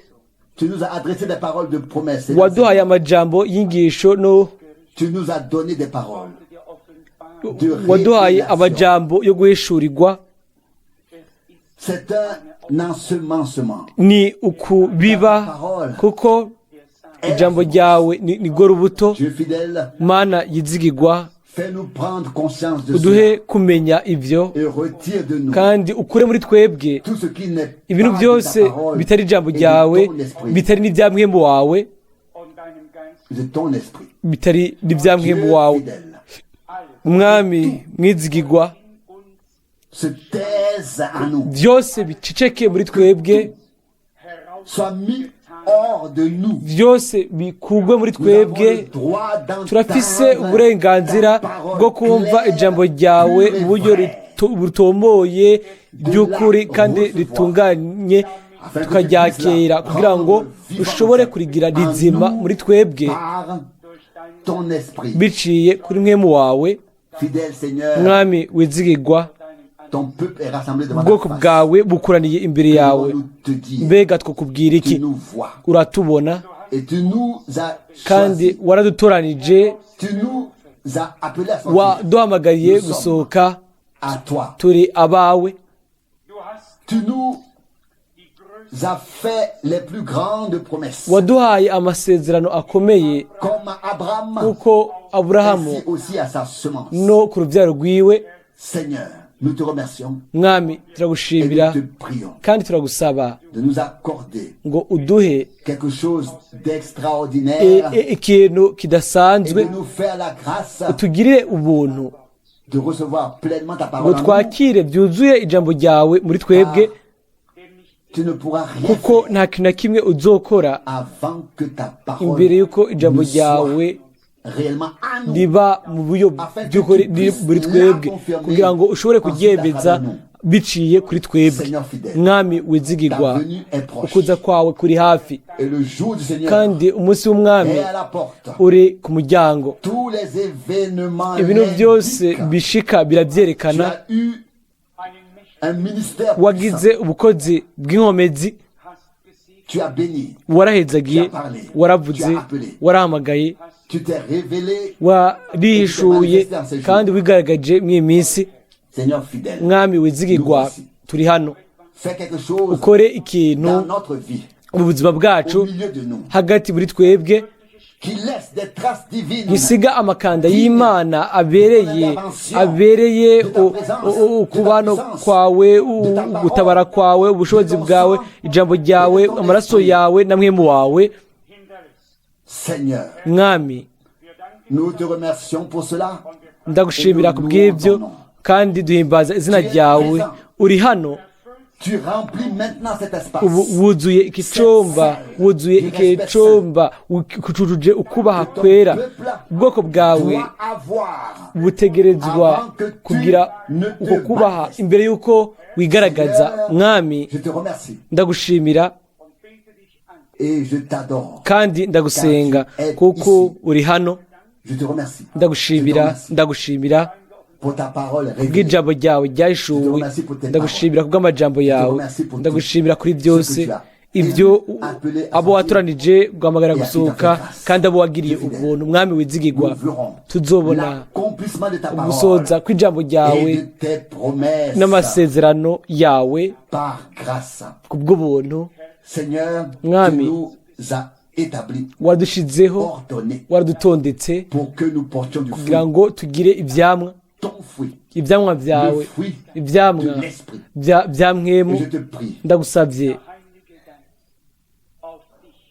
Tu nous as adressé des paroles de promesses. Waduhaye amajambo y'ingisho no Tu nous as donné des paroles der Offenbarung. de waduhaye révélation. amajambo yo guhishurirwa. C'est un ensemencement. Ni ukubiba, kuko ijambo ryawe ni rwo rubuto. Dieu fidèle, Mana yizigirwa, fais-nous prendre conscience de uduhe cela kumenya ibyo, et retire de nous kandi ukure muri twebwe tout ce qui n'est ibintu pas de byose ta parole bitari ijambo et ryawe, de ton esprit. bitari n'ibya mwembu wawe, Und deinem Geist De ton esprit. bitari n'ibya Dieu mwembu wawe. fidèle, Umwami mwizigirwa, in uns se taise à nous, byose biceceke muri twebwe, soit mis hors de nous. Byose bikugwe muri Nous avons twebwe. le droit Turafise d'entendre uburenganzira ta parole bwo kumva claire, ijambo ryawe pure et mu buryo vraie, butomoye ry'ukuri kandi ritunganye, tukaryakira kugira ngo ushobore kurigira rizima muri twebwe par ton esprit. biciye kuri mwemu wawe. Fidèle Seigneur, Mwami wizigirwa, ton peuple est rassemblé devant ta ubwoko face. bwawe bukuraniye imbere yawe. Nous te dire, Mbega twakubwira tu iki? nous vois Uratubona et tu nous as kandi choisis. waradutoranije. Tu nous as appelés à sortir Waduhamagariye gusohoka. à toi. Turi abawe. Du hast Tu nous die größte as fait les plus grandes promesses. Waduhaye amasezerano akomeye Comme à Abraham, kuko Aburahamu ainsi aussi à sa semence. No ku rubyaro rwiwe. Seigneur, nous te remercions Mwami, et turagushimira nous te prions kandi turagusaba de nous accorder ngo uduhe quelque chose d'extraordinaire ikintu et kidasanzwe, de nous faire la grâce utugirire ubuntu de recevoir pleinement ta ngo parole en nous. twakire byuzuye ijambo ryawe muri twebwe, Tu ne pourras rien kuko faire nta kintu na kimwe uzokora avant que ta parole imbere y'uko ijambo ne soit ryawe réellement à nous. riba mu buryo by'ukuri riri muri twebwe, kugira ngo ushobore kuryemeza biciye kuri twebwe. Mwami wizigirwa, ukuza kwawe kuri hafi, Et le jour du Seigneur kandi umunsi w'Umwami est à la porte. uri ku muryango. Tous les événements Ibintu byose l'indiquent. bishika Tu birabyerekana. as eu un ministère Wagize puissant. ubukozi bw'inkomezi. Tu as béni. Warahezagiye, waravuze, warahamagaye, Tu t'es révélé, warihishuye kandi wigaragaje mw'iyi minsi. Seigneur fidèle. Mwami wizigirwa, turi hano. Fais quelque chose Ukore ikintu dans notre vie, mu buzima bwacu, au milieu de nous, hagati muri twebwe, qui laisse des traces divines gisiga amakanda y'Imana abereye ukubano kwawe, gutabara kwawe, ubushobozi bwawe, ijambo ryawe, amaraso yawe na mwemu wawe. Seigneur, Mwami, nous te remercions pour cela. Ndagushimira ku bw'ibyo kandi duhimbaza izina ryawe. Uri hano. Tu remplis maintenant cet espace. Ubu wuzuye iki cyumba, wuzuye iki cyumba, kucujuje ukubaha kwera. Ubwoko bwawe Doit avoir butegerezwa kugira uko kubaha imbere y'uko wigaragaza. Mwami, Je te remercie ndagushimira et je t'adore. kandi ndagusenga kuko uri hano. Je te remercie. Je te Ndagushimira, remercie ndagushimira pour ta parole révélée. bw'ijambo ryawe ryahishuwe, ndagushimira kubw'amajambo yawe, ndagushimira kuri byose ibyo abo watoranije guhamagara gusohoka kandi abo wagiriye ubuntu. Mwami wizigirwa, Nous verrons tuzobona l'accomplissement de ta parole ugusohoza kw'ijambo ryawe et de tes promesses n'amasezerano yawe par grâce. ku bw'ubuntu. Seigneur, tu Mwami, nous as établis, wadushizeho, ordonnés waradutondetse pour que nous portions du fruit, kugira ngo tugire ibyamwa, ton fruit, ibyamwa le byawe, fruit ibyamwa de l'esprit. bya Et mwemu. je te prie, Ndagusabye,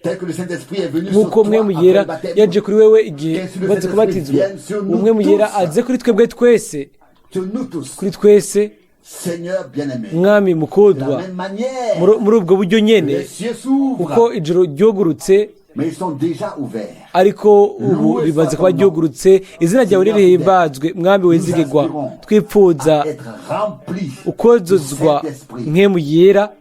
tel que le Saint-Esprit est venu sur nk'uko toi umwe après muyera le baptême, yaje kuri wewe igihe umaze kubatizwa, umwe muyera aze kuri twebwe twese, sur nous tous, kuri twese. Seigneur bien-aimé. Mwami De la mukundwa, même manière, muri ubwo buryo nyene, les cieux s'ouvrent, kuko ijoro ryugurutse, mais ils sont déjà ouverts. Ariko ubu rimaze kuba ryugurutse. Izina ryawe nirihimbazwe, Mwami wizigirwa. Twipfuza À être remplis du ukozozwa Saint-Esprit, nkemu yera,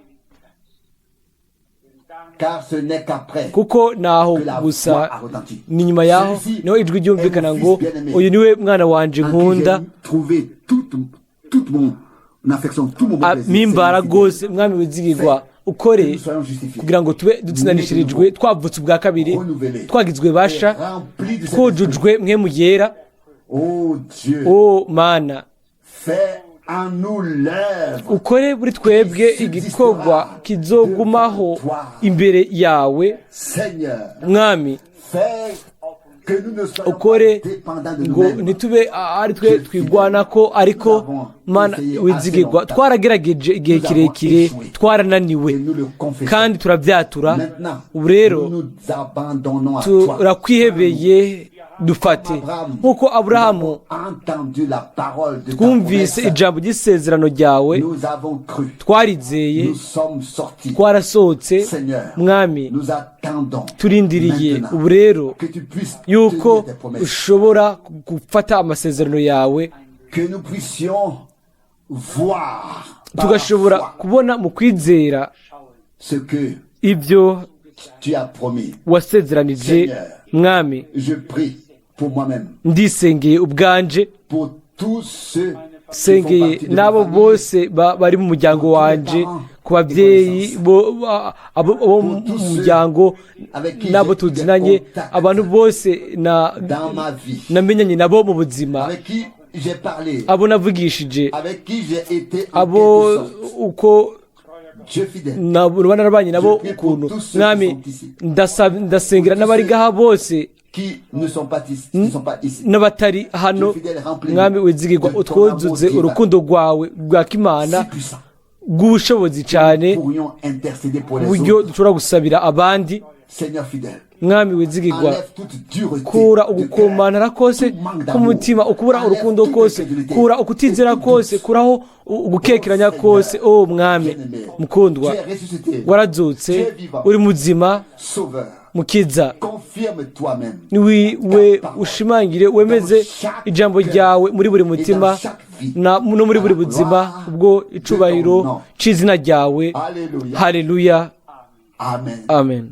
car ce n'est qu'après kuko naho que la gusa voix a retenti. ni nyuma yaho Celui-ci niho ijwi ryumvikana est mon ngo fils bien-aimé, uyu niwe mwana wanje en qui nkunda, j'ai trouvé toute mon affection, tout mon bon plaisir. mimbara Seigneur fidèle, rwose. Mwami wizigirwa, ukore que nous soyons justifiés, kugira ngo tube dutsindanishirijwe, twavutse ubwa kabiri, twagizwe basha, et remplis du Saint-Esprit. twujujwe mwemu yera. Oh Dieu, O Mana, fais en nous l'œuvre ukore buri twebwe igikorwa kizogumaho imbere yawe. Seigneur, Mwami, fais que nous ne soyons ukore pas dépendants de ngo nous-mêmes. ntitube ari twe twigwanako, ariko Mana wizigirwa, twaragerageje igihe kirekire, twarananiwe Et nous le confessons. kandi turabyatura. Maintenant, Ubu rero nous nous abandonnons à toi. turakwihebeye, dufate nk'uko Aburahamu Nous avons entendu la parole de ta twumvise promesse. ijambo ry'isezerano ryawe, Nous avons cru. twarizeye, Nous sommes sortis. twarasohotse. Seigneur, Mwami, nous attendons turindiriye maintenant ubu rero que tu puisses yuko tenir tes promesses. ushobora gufata amasezerano yawe, Que nous puissions voir par la tugashobora foi kubona mu kwizera ce que ibyo tu as promis. wasezeranije. Mwami, Je prie pour moi-même, ndisengeye ubwanje, pour tous ceux qui font sengeye partie de ma n'abo famille, bose bari mu muryango wanje, ku babyeyi abo mu muryango n'abo tuzinanye, abantu bose dans ma vie, namenyanye nabo mu buzima, avec qui j'ai parlé, abo navugishije, avec qui j'ai été en abo quelque sorte uko Dieu fidèle, nuba narabanye nabo ukuntu. Mwami, ndasengera n'abari ngaha bose qui ne sont pas ici, qui ne sont pas ici. N'abatari hano. Mwami wizigirwa, utwuzuze urukundo rwawe rwa kimana Si puissant, rw'ubushobozi cyane, pourrions intercéder pour les uburyo autres. dushobora gusabira abandi. Seigneur fidèle, Mwami wizigirwa, enlève toute dureté kura de cœur, ugukomantara kose tout manque d'amour. k'umutima, ukubura Enlève urukundo toute kose, incrédulité kura ukutizera et tout kose, doute. kuraho ugukekeranya kose. O Mwami Bien-aimé, mukundwa, tu es ressuscité, warazutse, tu es vivant, uri muzima, Sauveur. Mukiza. Confirme toi-même Niwe ushimangire, wemeze ijambo ryawe muri buri mutima no muri buri buzima, ubwo icubahiro c'izina ryawe. Alléluia. Haleluya. Amen. Amen.